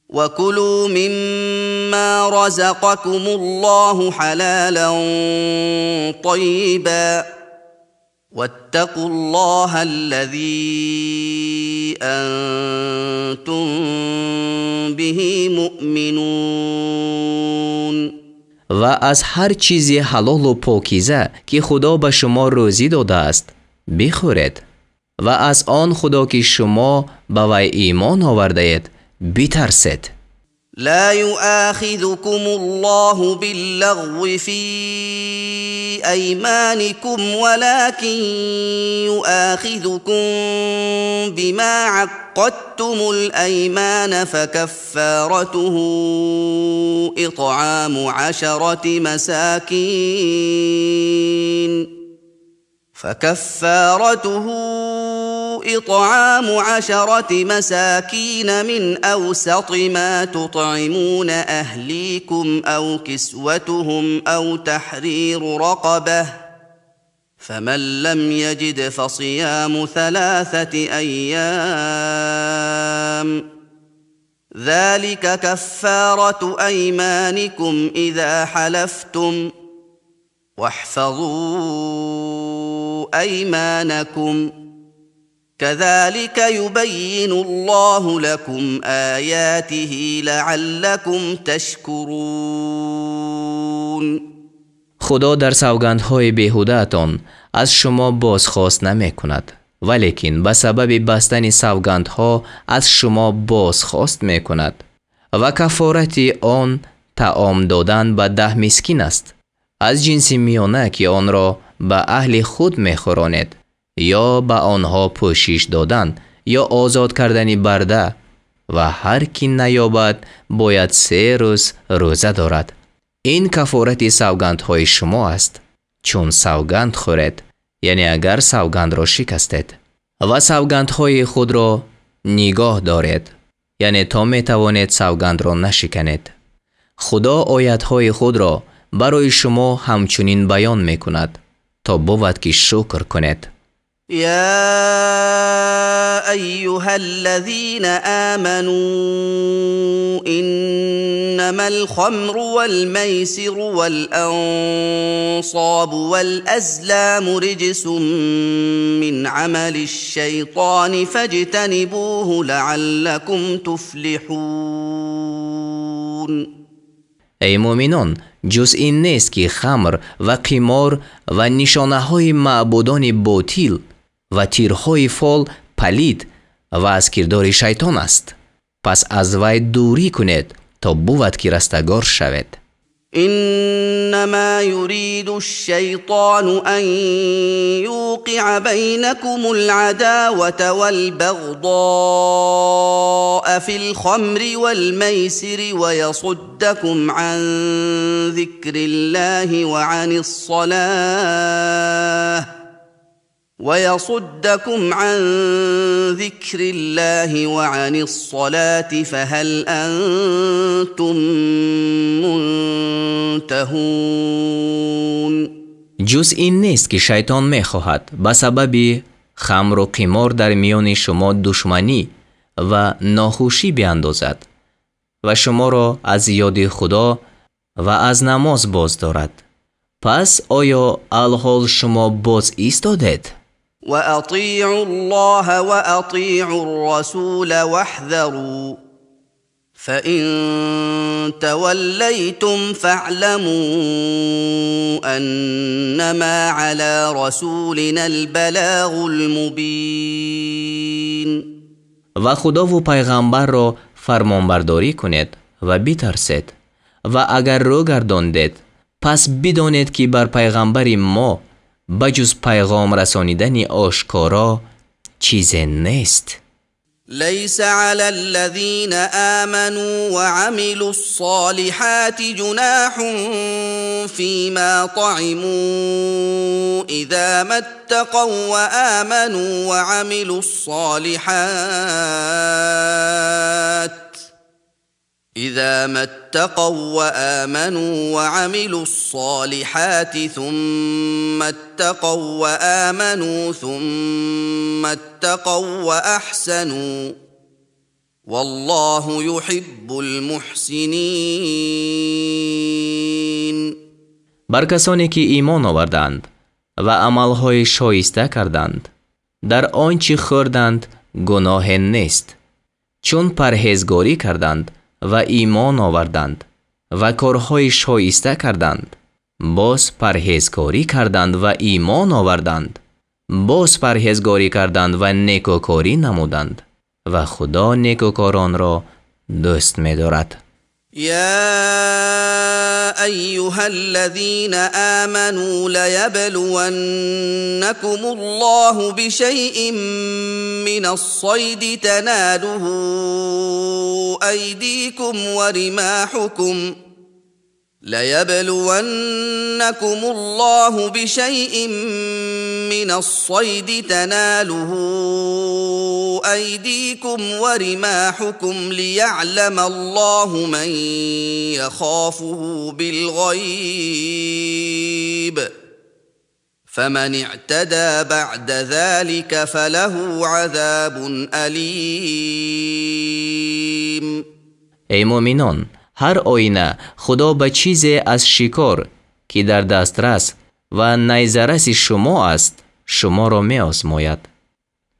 وكلوا مما رزقكم الله حلالا طيبا واتقوا الله الذي أنتم به مؤمنون. Ва аз ҳар чизи ҳалолу покиза, ки Худо ба шумо рӯзӣ додааст, бихӯред ва аз он Худо, ки шумо ба вай имон овардаед, битарсед. لا يؤاخذكم الله باللغو في أيمانكم ولكن يؤاخذكم بما عقدتم الأيمان فكفارته إطعام 10 مساكين فكفارته إطعام 10 مساكين من أوسط ما تطعمون أهليكم أو كسوتهم أو تحرير رقبة فمن لم يجد فصيام 3 أيام ذلك كفارة أيمانكم إذا حلفتم واحفظوا أيمانكم كذلك يبين الله لكم آياته لعلكم تشكرون. Худо дар савгандҳои беҳудаатон аз шумо бозхост намекунад, валекин ба сабаби бастани савгандҳо аз шумо бозхост мекунад ва кафорати он таом додан ба 10 мискин аст аз ҷинси миёна, ки онро ба аҳли худ мехӯронед Ё ба онҳо пӯшиш додан, ё озод кардани барда, ва ҳар ки наёбад бояд 3 рӯз рӯза дорад. Ин кафорати савгандҳои шумо аст, чун савганд хӯред, яъне агар савгандро шикастед. Ва савгандҳои худро нигоҳ доред, яъне то метавонед савгандро нашиканед. Худо оятҳои худро барои шумо ҳамчунин баён мекунад, то бувад ки шукр кунед. يا أيها الذين آمنوا إنما الخمر والميسر والأنصاب والأزلام رجس من عمل الشيطان فاجتنبوه لعلكم تفلحون. Эй муъминон, ҷуз ин нест ки хамр ва қимор ва нишонаҳои маъбудони ботил ва тирҳои фол палид ва аз кирдори шайтон аст. Пас аз вай дурӣ кунед, то бувад ки растагор шавед. إنما يريد الشيطان أن يوقع بينكم العداوة والبغضاء في الخمر والميسر ويصدكم عن ذكر الله وعن الصلاة ويصدكم عن ذكر الله وعن الصلاة فهل أنتم منتهون. Ҷуз ин нест ки шайтон мехоҳад ба сабаби хамру қимор дар миёни шумо душманӣ ва нохушӣ биандозад ва шуморо аз ёди Худо ва аз намоз боз дорад. Пас оё алҳол шумо боз истодед? وأطيعوا الله وأطيعوا الرسول واحذروا فإن توليتم فاعلموا أنما على رسولنا البلاغ المبين. Ва Худову пайғамбарро фармонбардорӣ кунед ва битарсед, ва агар рӯ гардондед, пас бидонед ки бар пайғамбари мо ба ҷуз пайғом расонидани ошкоро чизе нест. ليس على الذين آمنوا وعملوا الصالحات جناح فيما طعموا إذا ما اتقوا وآمنوا وعملوا الصالحات إذا ما اتقوا وآمنوا وعملوا الصالحات ثم اتقوا وآمنوا ثم اتقوا وأحسنوا والله يحب المحسنين. Бар касоне ки имон оварданд ва амалҳои шоиста карданд, дар он чӣ хӯрданд гуноҳе нест, чун парҳезгорӣ карданд ва имон оварданд ва корҳои шоиста карданд, боз парҳезгорӣ карданд ва имон оварданд, боз парҳезгорӣ карданд ва некӯкорӣ намуданд, ва Худо некӯкоронро дӯст медорад. يا أيها الذين آمنوا ليبلونكم الله بشيء من الصيد تناله أيديكم ورماحكم ليبلونكم الله بشيء من الصيد تناله أيديكم ورماحكم ليعلم الله من يخافه بالغيب فمن اعتدى بعد ذلك فله عذاب أليم. Эй муъминон, ҳар оина Худо ба чизе аз шикор, ки дар дастрас ва найзараси шумо аст, шуморо меозмояд,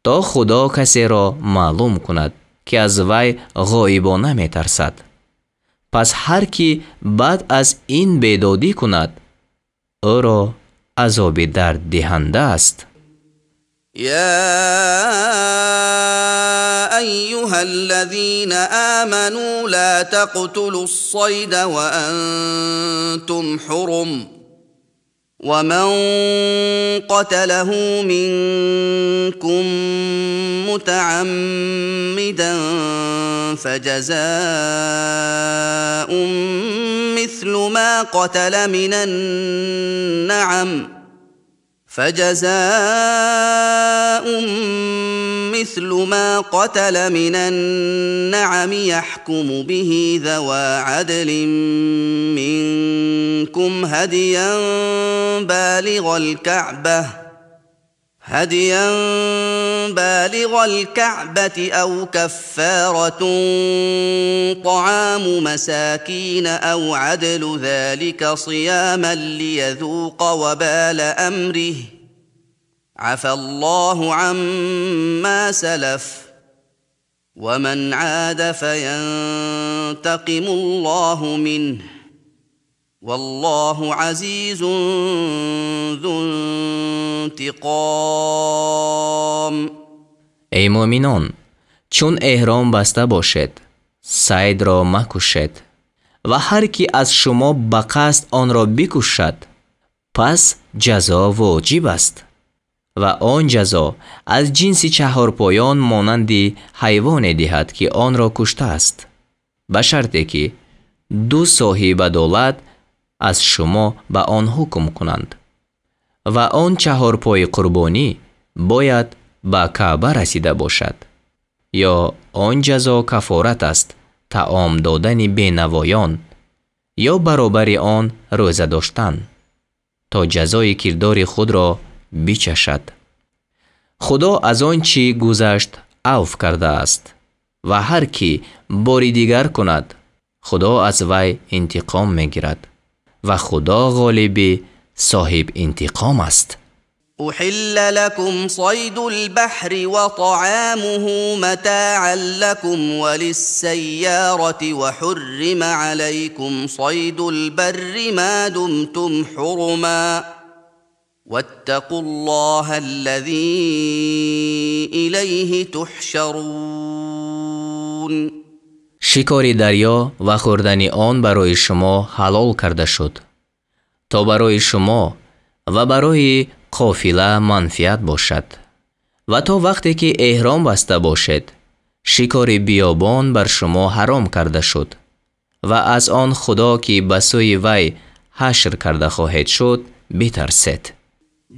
то Худо касеро маълум кунад, ки аз вай ғоибона метарсад. Пас ҳар ки баъд аз ин бедодӣ кунад, ӯро азоби дарддиҳанда аст. يا أيها الذين آمنوا لا تقتلوا الصيد وأنتم حرم ومن قتله منكم متعمدا فجزاء مثل ما قتل من النعم فجزاء مثل ما قتل من النعم يحكم به ذوى عدل منكم هديا بالغ الكعبة أو كفارة طعام مساكين أو عدل ذلك صياما ليذوق وبال أمره عفى الله عما سلف ومن عاد فينتقم الله منه والله عزيز ذو انتقام. Эй мӯъминон, чун эҳром баста бошед, сайдро макушед ва ҳар ки аз шумо ба қасд онро бикушад, пас ҷазо воҷиб аст ва он ҷазо аз ҷинси чаҳорпоён монанди ҳайвоне диҳад, ки онро куштааст, ба шарте ки ду соҳибадолат аз шумо ба он ҳукм кунанд ва он чаҳорпои қурбонӣ бояд ба Каъба расида бошад, ё он ҷазо кафорат аст, таом додани бенавоён ё баробари он рӯза доштан, то ҷазои кирдори худро бичашад. Худо аз он чӣ гузашт авф кардааст ва ҳар ки бори дигар кунад, Худо аз вай интиқом мегирад ва Худо ғолиби соҳиб интиқом аст. أحل لكم صيد البحر وطعامه متاعا لكم وللسيارة وحرم عليكم صيد البر ما دمتم حرما واتقوا الله الذي إليه تحشرون. Шикори дарё ва хӯрдани он барои шумо ҳалол карда шуд, то барои шумо ва барои қофила манфиат бошад ва то вақте ки эҳром баста бошед, шикори биёбон бар шумо ҳаром карда шуд ва аз он Худо ки ба сӯи вай ҳашр карда хоҳед шуд битарсед.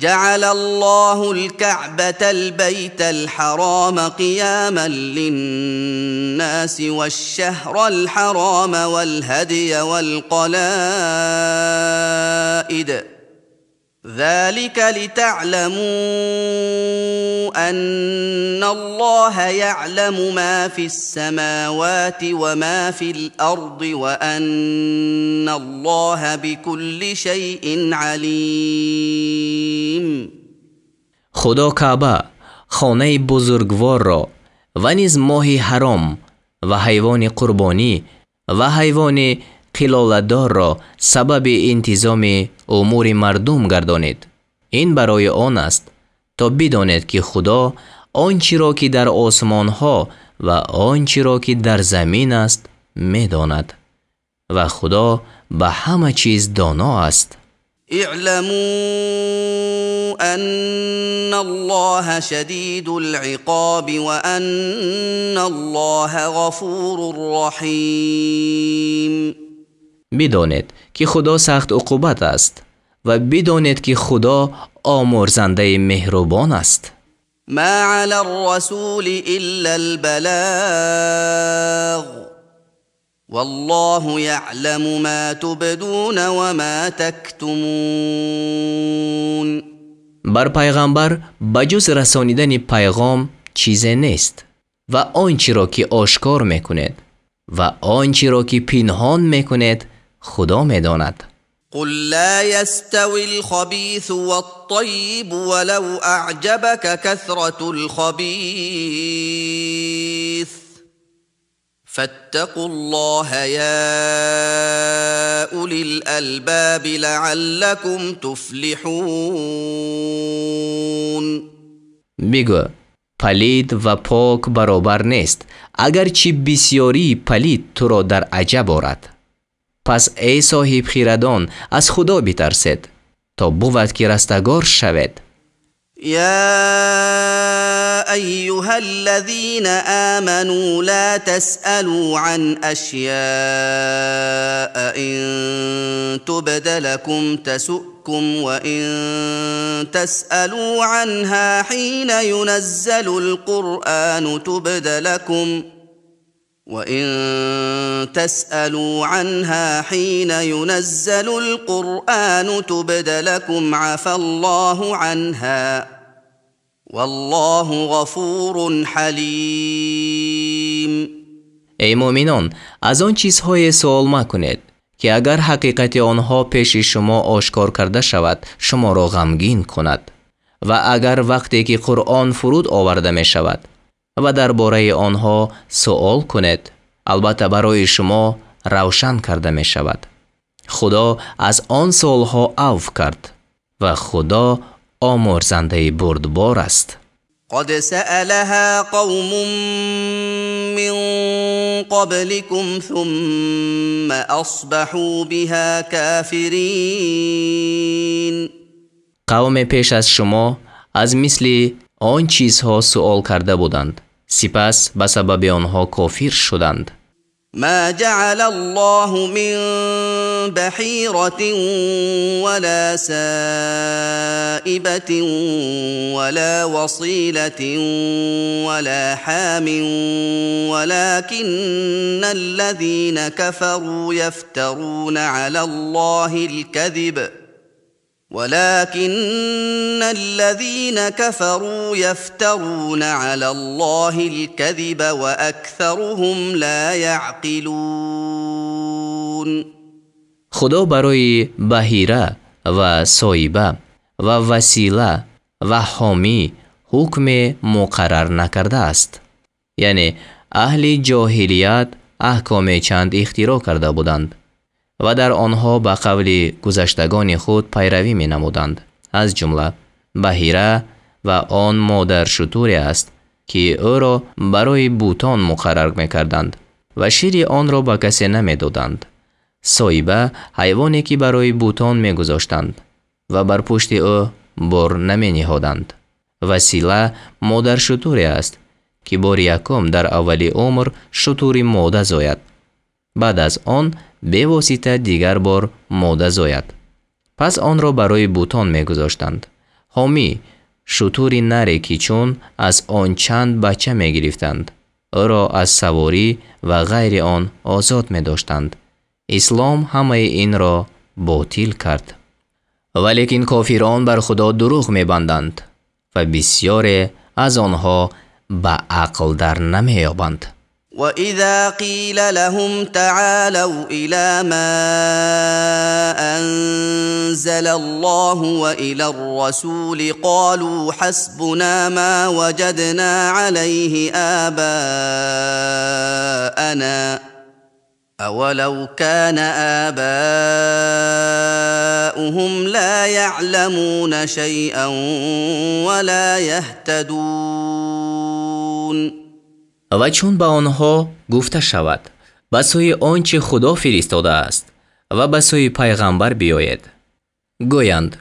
جعل الله الكعبة البيت الحرام قياما للناس والشهر الحرام والهدي والقلائد ذلك لتعلموا أن الله يعلم ما في السماوات وما في الأرض وأن الله بكل شيء عليم. Худо Каъба, хонаи бузургворро ва низ моҳи ҳаром ва ҳайвони қурбонӣ ва ҳайвони қилоладорро сабаби интизоми умури мардум гардонид. Ин барои он аст, то бидонед, ки Худо он чиро ки дар осмонҳо ва он чиро ки дар замин аст медонад ва Худо ба ҳама чиз доно аст. اعلموا أن الله شديد العقاب وأن الله غفور رحيم. Бидонед, ки Худо сахт уқубат аст ва бидонед, ки Худо омӯрзандаи меҳрубон аст. ما على الرسول إلا البلاغ والله يعلم ما تبدون وما تكتمون. Бар пайғамбар ба ҷуз расонидани пайғом чизе нест ва он чиро ки ошкор мекунед ва он чиро ки пинҳон мекунед, Худо медонад. قل لا يستوي الخبيث والطيب ولو أعجبك كثرة الخبيث فاتقوا الله يا أولي الألباب لعلكم تفلحون. Бигӯ, палид ва пок баробар нест, агарчи бисёрии палид туро дар аҷаб орад. Пас эй соҳибхирадон, аз Худо битарсед, То бувад ки растагор шавед. يا أيها الذين آمنوا لا تسألوا عن أشياء إن تبد لكم تسؤكم وإن تسألوا عنها حين ينزل القرآن تبد لكم وإن تسألوا عنها حين ينزل القرآن تبد لكم عفا الله عنها والله غفور حليم. Эй муъминон, аз он чизҳое суол макунед, ки агар ҳақиқати онҳо пеши шумо ошкор карда шавад, шуморо ғамгин кунад. Ва агар вақте ки Қуръон фуруд оварда мешавад ва дар бораи онҳо суол кунед, албатта барои шумо равшан карда мешавад. Худо аз он суолҳо авф кард ва Худо омӯрзандаи бурдбор аст. قد سألها قوم من قبلكم ثم أصبحوا بها كافرين. Қавме пеш аз шумо аз мисли он чизҳо суол карда буданд, сипас ба сабаби онҳо кофир шуданд. ما جعل الله من بحيرة ولا سائبة ولا وصيلة ولا حام ولكن الذين كفروا يفترون على الله الكذب ولكن الذين كفروا يفترون على الله الكذب وأكثرهم لا يعقلون. Худо барои баҳира ва соиба ва васила ва ҳомӣ ҳукме муқаррар накардааст. Яъне аҳли ҷоҳилият аҳкоме чанд ихтироъ карда буданд ва дар онҳо ба қавли гузаштагони худ пайравӣ менамуданд. Аз ҷумла баҳира ва он модаршутуре аст, ки ӯро барои бутон муқаррар мекарданд ва шири онро ба касе намедоданд. Соиба ҳайвоне ки барои бутон мегузоштанд ва бар пушти ӯ бор намениҳоданд. Васила модаршутуре аст, ки бори якум дар аввали умр шутури мода зояд. Баъд аз он бевосита дигар бор мода зояд. Пас онро барои бутон мегузоштанд. Ҳомӣ шутури наре ки чун аз он чанд бача мегирифтанд, ӯро аз саворӣ ва ғайри он озод медоштанд. Ислом ҳамаи инро ботил кард. Валекин кофирон бар Худо дурӯғ мебанданд ва бисёре аз онҳо ба ақл дар намеёбанд. وإذا قيل لهم تعالوا إلى ما أنزل الله وإلى الرسول قالوا حسبنا ما وجدنا عليه آباءنا أولو كان آباؤهم لا يعلمون شيئا ولا يهتدون. Ва чун ба онҳо гуфта шавад, ба сӯи он чи Худо фиристодааст ва ба сӯи пайғамбар биёед, гӯянд,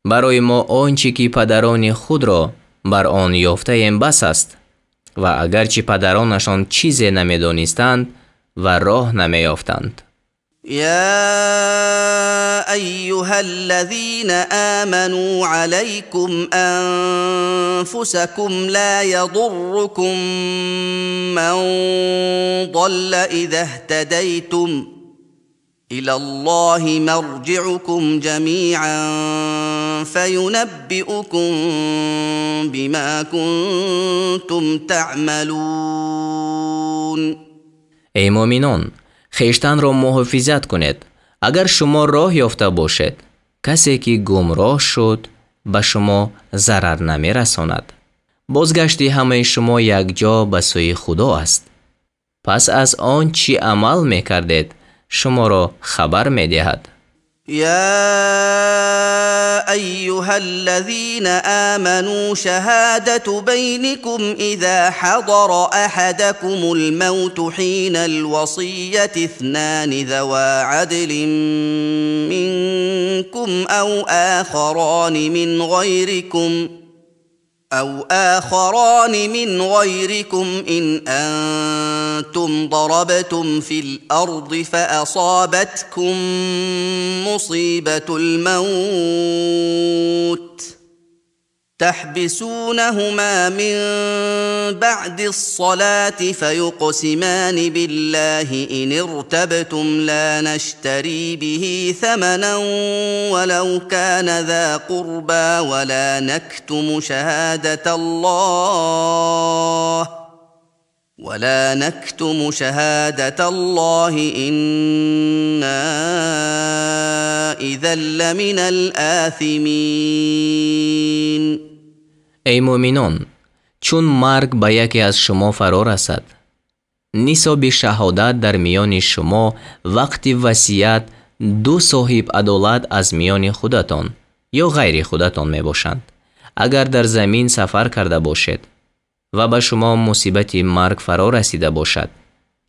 барои мо он чи ки падарони худро бар он ёфтаем бас аст, ва агарчи падаронашон чизе намедонистанд ва роҳ намеёфтанд. يا أيها الذين آمنوا عليكم أنفسكم لا يضركم من ضل إذا اهتديتم إلى الله مرجعكم جميعا فينبئكم بما كنتم تعملون. Эй муъминон, хештанро муҳофизат кунед. Агар шумо роҳ ёфта бошед, касе ки гумроҳ шуд ба шумо зарар намерасонад. Бозгашти ҳамаи шумо якҷо ба сӯи Худо аст. Пас аз он чӣ амал мекардед, шуморо хабар медиҳад. يا أيها الذين آمنوا شهادة بينكم إذا حضر أحدكم الموت حين الوصية اثنان ذوا عدل منكم أو آخران من غيركم إن أنتم ضربتم في الأرض فأصابتكم مصيبة الموت تحبسونهما من بعد الصلاة فيقسمان بالله إن ارتبتم لا نشتري به ثمنا ولو كان ذا قربى ولا نكتم شهادة الله إنا إذا لمن الآثمين. Эй мӯъминон, чун марг ба яке аз шумо фаро расад, нисоби шаҳодат дар миёни шумо вақти васият ду соҳиб адолат аз миёни худатон ё ғайри худатон мебошанд. Агар дар замин сафар карда бошед ва ба шумо мусибати марг фаро расида бошад,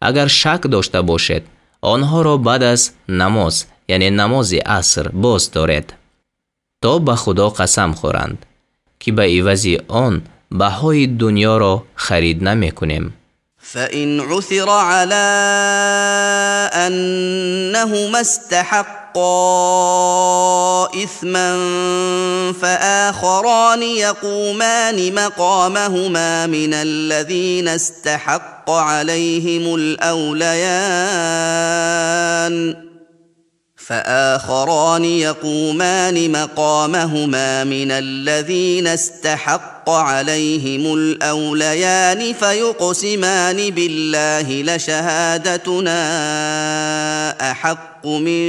агар шак дошта бошед, онҳоро баъд аз намоз, яъне намози аср, боз доред, то ба Худо қасам хӯранд, ки ба ивази он баҳои дунёро харид намекунем. فإن عثر على أنهما استحقا إثما فآخران يقومان مقامهما من الذين استحق عليهم الأوليان فآخران يقومان مقامهما من الذين استحق عليهم الأوليان فيقسمان بالله لشهادتنا أحق من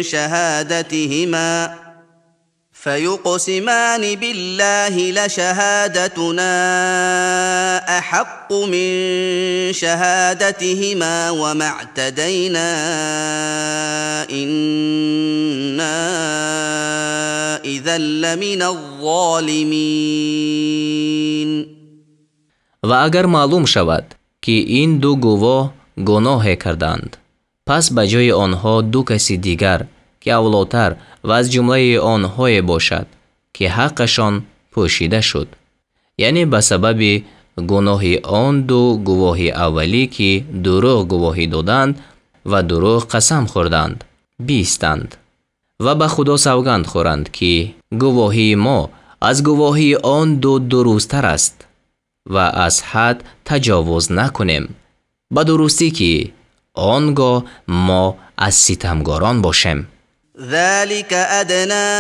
شهادتهما فيقسمان بالله لشهادتنا أحق من شهادتهما وما اعتدينا إنا إذا لمن الظالمين. Ва агар маълум шавад, ки ин ду гувоҳ гуноҳе карданд, пас ба ҷои онҳо ду каси дигар, ки авлотар ва аз ҷумлаи онҳое бошад, ки ҳаққашон пӯшида шуд, яъне ба сабаби гуноҳи он ду гувоҳи аввалӣ, ки дурӯғ гувоҳӣ доданд ва дурӯғ қасам хӯрданд, биистанд ва ба Худо савганд хӯранд, ки гувоҳии мо аз гувоҳии он ду дурусттар аст ва аз ҳад таҷовуз накунем, ба дурустӣ ки он гоҳ мо аз ситамгорон бошем. ذلك أدنى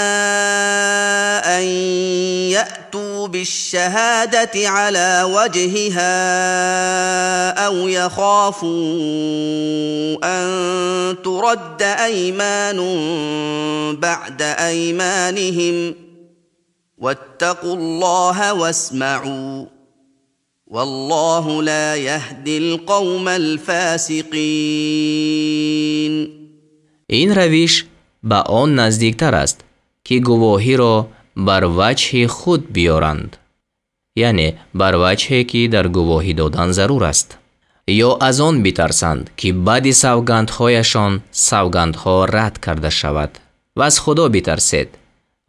أن يأتوا بالشهادة على وجهها أو يخافوا أن ترد أيمان بعد أيمانهم واتقوا الله واسمعوا والله لا يهدي القوم الفاسقين. Ин равиш ба он наздиктар аст, ки гувоҳиро бар ваҷҳи худ биёранд, яъне бар ваҷҳе, ки дар гувоҳӣ додан зарур аст, ё аз он битарсанд, ки баъди савгандҳояшон савгандҳо рад карда шавад. Ва аз Худо битарсед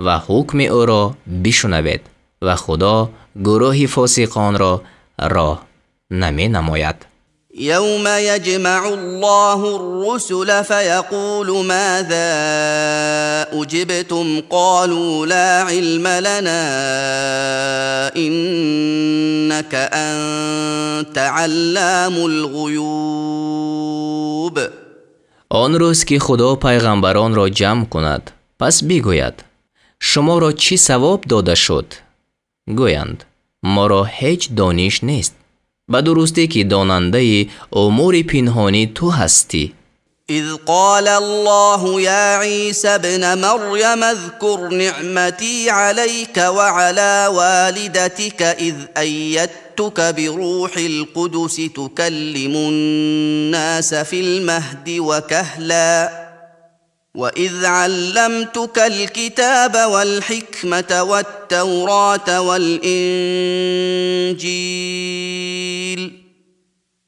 ва ҳукми ӯро бишунавед, ва Худо гурӯҳи фосиқонро роҳ наменамояд. يوم يجمع الله الرسل فيقول ماذا أجبتم قالوا لا علم لنا إنك أنت علام الغيوب. Он рӯз ки Худо пайғамбаронро ҷамъ кунад, пас бигӯяд: шуморо чӣ савоб дода шуд? Гӯянд: моро ҳеҷ дониш нест, ба дурустӣ ки донандаи умури пинҳонӣ ту ҳастӣ. إذ قال الله يا عيسى ابن مريم اذكر نعمتي عليك وعلى والدتك إذ أيدتك بروح القدس تكلم الناس في المهد وكهلا وإذ علمتك الكتاب والحكمة والتوراة والإنجيل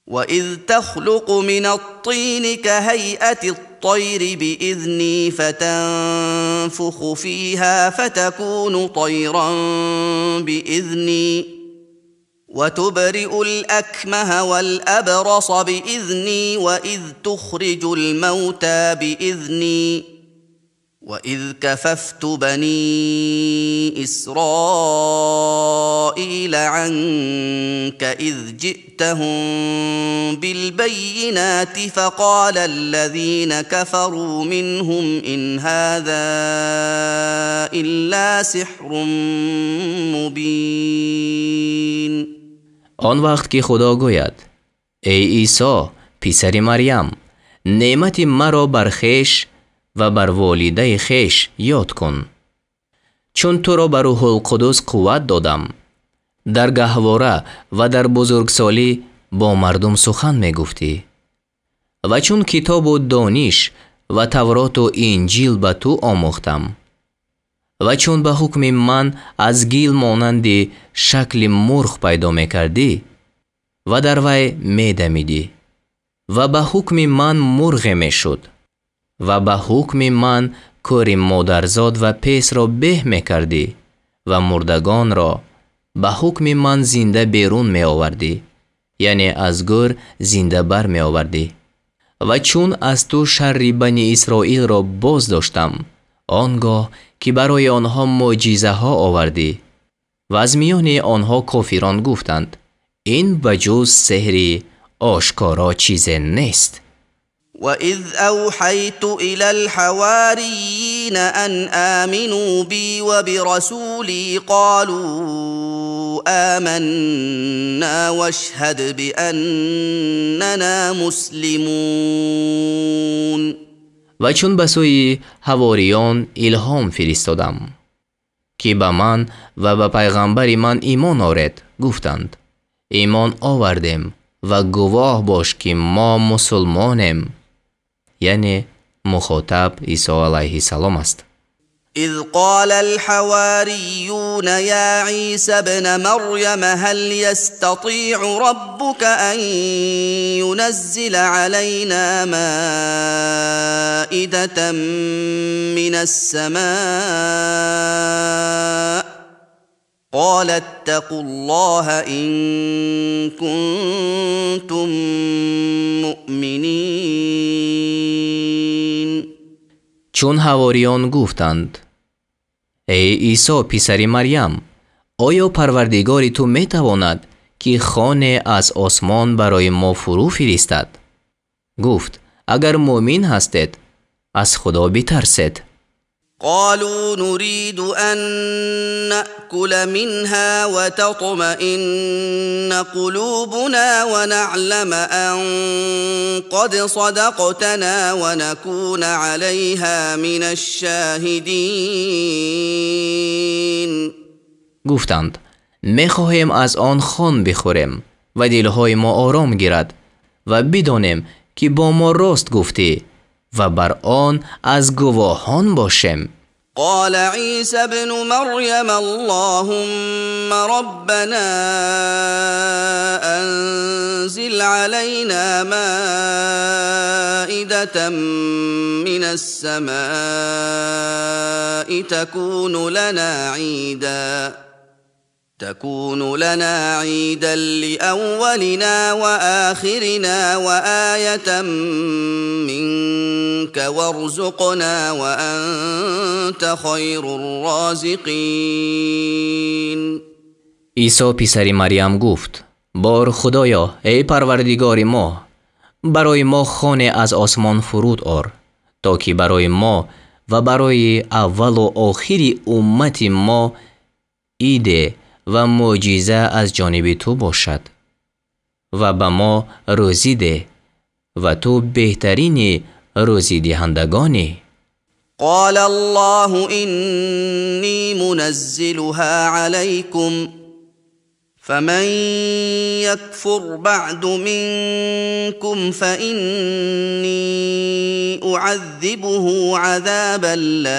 وإذ تخلق من الطين كهيئة الطير بإذني فتنفخ فيها فتكون طيرا بإذني وتبرئ الأكمه والأبرص بإذني وإذ تخرج الموتى بإذني وإذ كففت بني إسرائيل عنك إذ جئتهم بالبينات فقال الذين كفروا منهم إن هذا إلا سحر مبين. Он вақт ки Худо гӯяд: эй Исо, писари Марьям, неъмати маро бар хеш ва бар волидаи хеш ёд кун, чун туро ба Рӯҳулқудус қувват додам, дар гаҳвора ва дар бузургсолӣ бо мардум сухан мегуфтӣ, ва чун китобу дониш ва Тавроту Инҷил ба ту омӯхтам, ва чун ба ҳукми ман аз гил монанди шакли мурғ пайдо мекардӣ ва дар вай медамидӣ, ва ба ҳукми ман мурғе мешуд, ва ба ҳукми ман кӯри модарзод ва песро беҳ мекардӣ ва мурдагонро ба ҳукми ман зинда берун меовардӣ, яъне аз гӯр зинда бармеовардӣ. Ва чун аз ту шарри бани Исроилро боз доштам, он гоҳ ки барои онҳо мӯъҷизаҳо овардӣ, ва аз миёни онҳо кофирон гуфтанд: ин ба ҷуз сеҳри ошкоро чизе нест. وإذ أوحيت إلى الحواريين أن آمنوا بي وبرسولي قالوا آمنا واشهد بأننا مسلمون. Ва чун ба сӯи ҳавориён илҳом фиристодам, ки ба ман ва ба пайғамбари ман имон оред, гуфтанд: имон овардем ва гувоҳ бош, ки мо мусулмонем. Яъне мухотаб Исо алайҳиссалом аст. إذ قال الحواريون يا عيسى ابن مريم هل يستطيع ربك أن ينزل علينا مائدة من السماء قال اتقوا الله إن كنتم مؤمنين. Чун ҳавориён гуфтанд: эй Исо, писари Марьям, оё Парвардигори ту метавонад, ки хоне аз осмон барои мо фурӯ фиристад? Гуфт: агар мӯмин ҳастед, аз Худо битарсед. قالوا نريد أن نأكل منها وتطمئن قلوبنا ونعلم أن قد صدقتنا ونكون عليها من الشاهدين. Гуфтанд: мехоҳем аз он хон бихӯрем ва дилҳои мо ором гирад ва бидонем, ки бо мо рост гуфтӣ ва бар он аз гувоҳон бошем. قال عيسى ابن مريم اللهم ربنا أنزل علينا مائدة من السماء تكون لنا عيدا لأولنا وآخرنا وآية منك وارزقنا وأنت خير الرازقين. Исо писари Марьям гуфт: бор Худоё, эй Парвардигори мо, барои мо хоне аз осмон фуруд ор, то ки барои мо ва барои аввалу охири уммати мо иде ва мӯъҷиза аз ҷониби ту бошад ва ба мо рӯзӣ деҳ, ва ту беҳтарини рӯзидиҳандагонӣ. قال الله إني منزلها عليكم فمن يكفر بعد منكم فإني أعذبه عذابا لا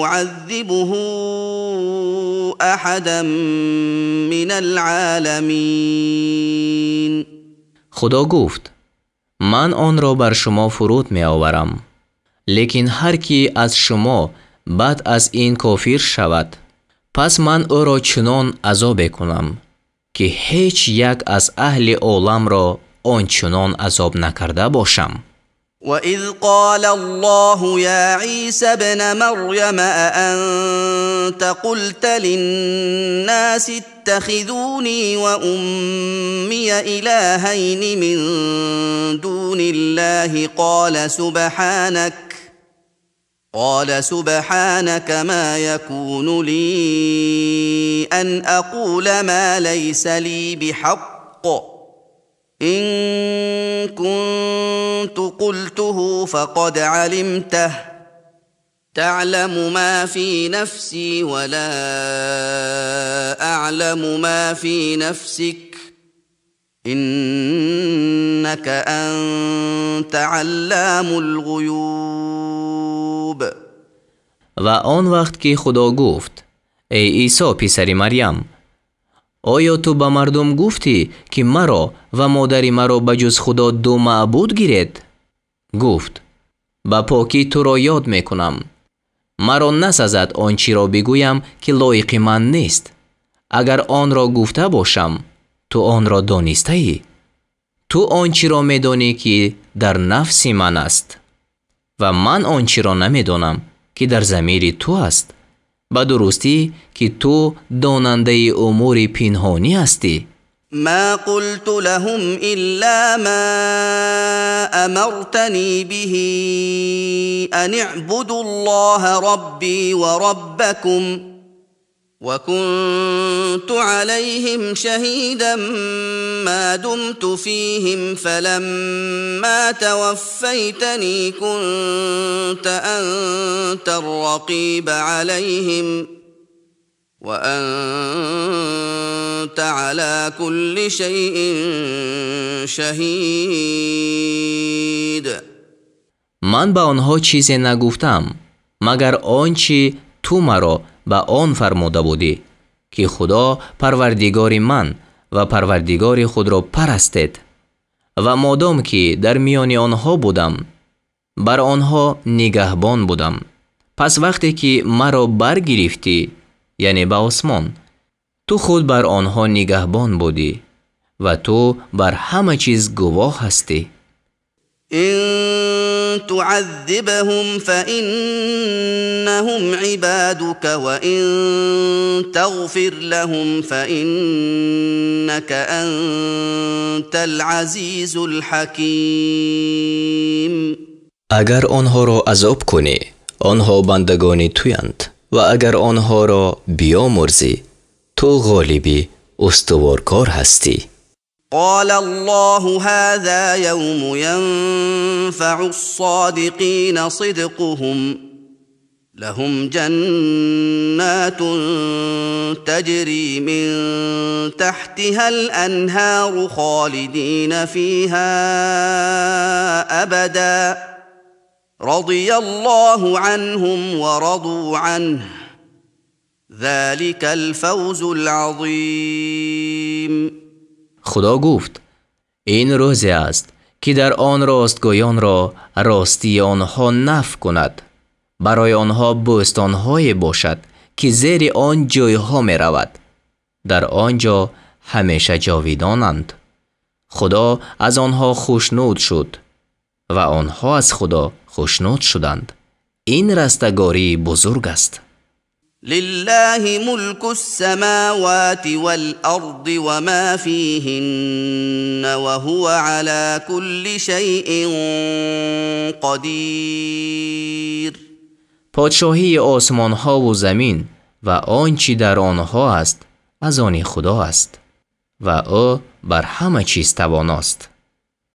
أعذبه أحدا من العالمين. Худо гуфт: ман онро бар шумо фуруд меоварам, лекин ҳар ки аз шумо баъд аз ин кофир шавад, пас ман ӯро чунон азобе кунам, ки ҳеҷ як аз аҳли оламро он чунон азоб накарда бошам. وإذ قال الله يا عيسى ابن مريم أأنت قلت للناس اتخذوني وأمي إلهين من دون الله قال سبحانك ما يكون لي أن أقول ما ليس لي بحق إن كنت قلته فقد علمته تعلم ما في نفسي ولا أعلم ما في نفسك إنك أنت علام الغيوب. Ва он вақт ки Худо гуфт: эй Исо писари Марьям, оё ту ба мардум гуфтӣ, ки маро ва модари маро ба ҷуз Худо ду маъбуд гиред? Гуфт: ба покӣ туро ёд мекунам. Маро насазад он чиро бигӯям, ки лоиқи ман нест. Агар онро гуфта бошам, ту онро донистаӣ. Ту он чиро медонӣ, ки дар нафси ман аст, ва ман он чиро намедонам, ки дар замири ту аст. Ба дурустӣ, ки ту донандаи умури пинҳонӣ ҳастӣ. ما قلت لهم إلا ما أمرتني به أن اعبدوا الله ربي وربكم وكنت عليهم شهيدا ما دمت فيهم فلما توفيتني كنت أنت الرقيب عليهم وأنت على كل شيء شهيد. Ман ба онҳо чизе нагуфтам, магар он чи ту маро ба он фармуда будӣ, ки Худо парвардигори ман ва парвардигори худро парастед. Ва модом ки дар миёни онҳо будам, бар онҳо нигаҳбон будам. Пас вақте ки маро баргирифтӣ, яъне ба осмон, ту худ бар онҳо нигаҳбон будӣ ва ту бар ҳама чиз гувоҳ ҳастӣ. إن تعذبهم فإنهم عبادك وإن تغفر لهم فإنك أنت العزيز الحكيم. Агар онҳоро азоб кунӣ, онҳо бандагони туянд, ва агар онҳоро биёмурзӣ, ту ғолиби устуворкор ҳастӣ. قال الله هذا يوم ينفع الصادقين صدقهم لهم جنات تجري من تحتها الأنهار خالدين فيها أبدا رضي الله عنهم ورضوا عنه ذلك الفوز العظيم. Худо гуфт: ин рӯзе аст, ки дар он ростгӯёнро ростии онҳо наф кунад. Барои онҳо бӯстонҳое бошад, ки зери он ҷойҳо меравад. Дар он ҷо ҳамеша ҷовидонанд. Худо аз онҳо хушнуд шуд ва онҳо аз Худо хушнуд шуданд. Ин растагории бузург аст. لله ملك السماوات والأرض وما فيهن وهو على كل شيء قدير. Подшоҳии осмонҳову замин ва он чӣ дар онҳо аст аз они Худо аст ва ӯ бар ҳама чиз тавоност.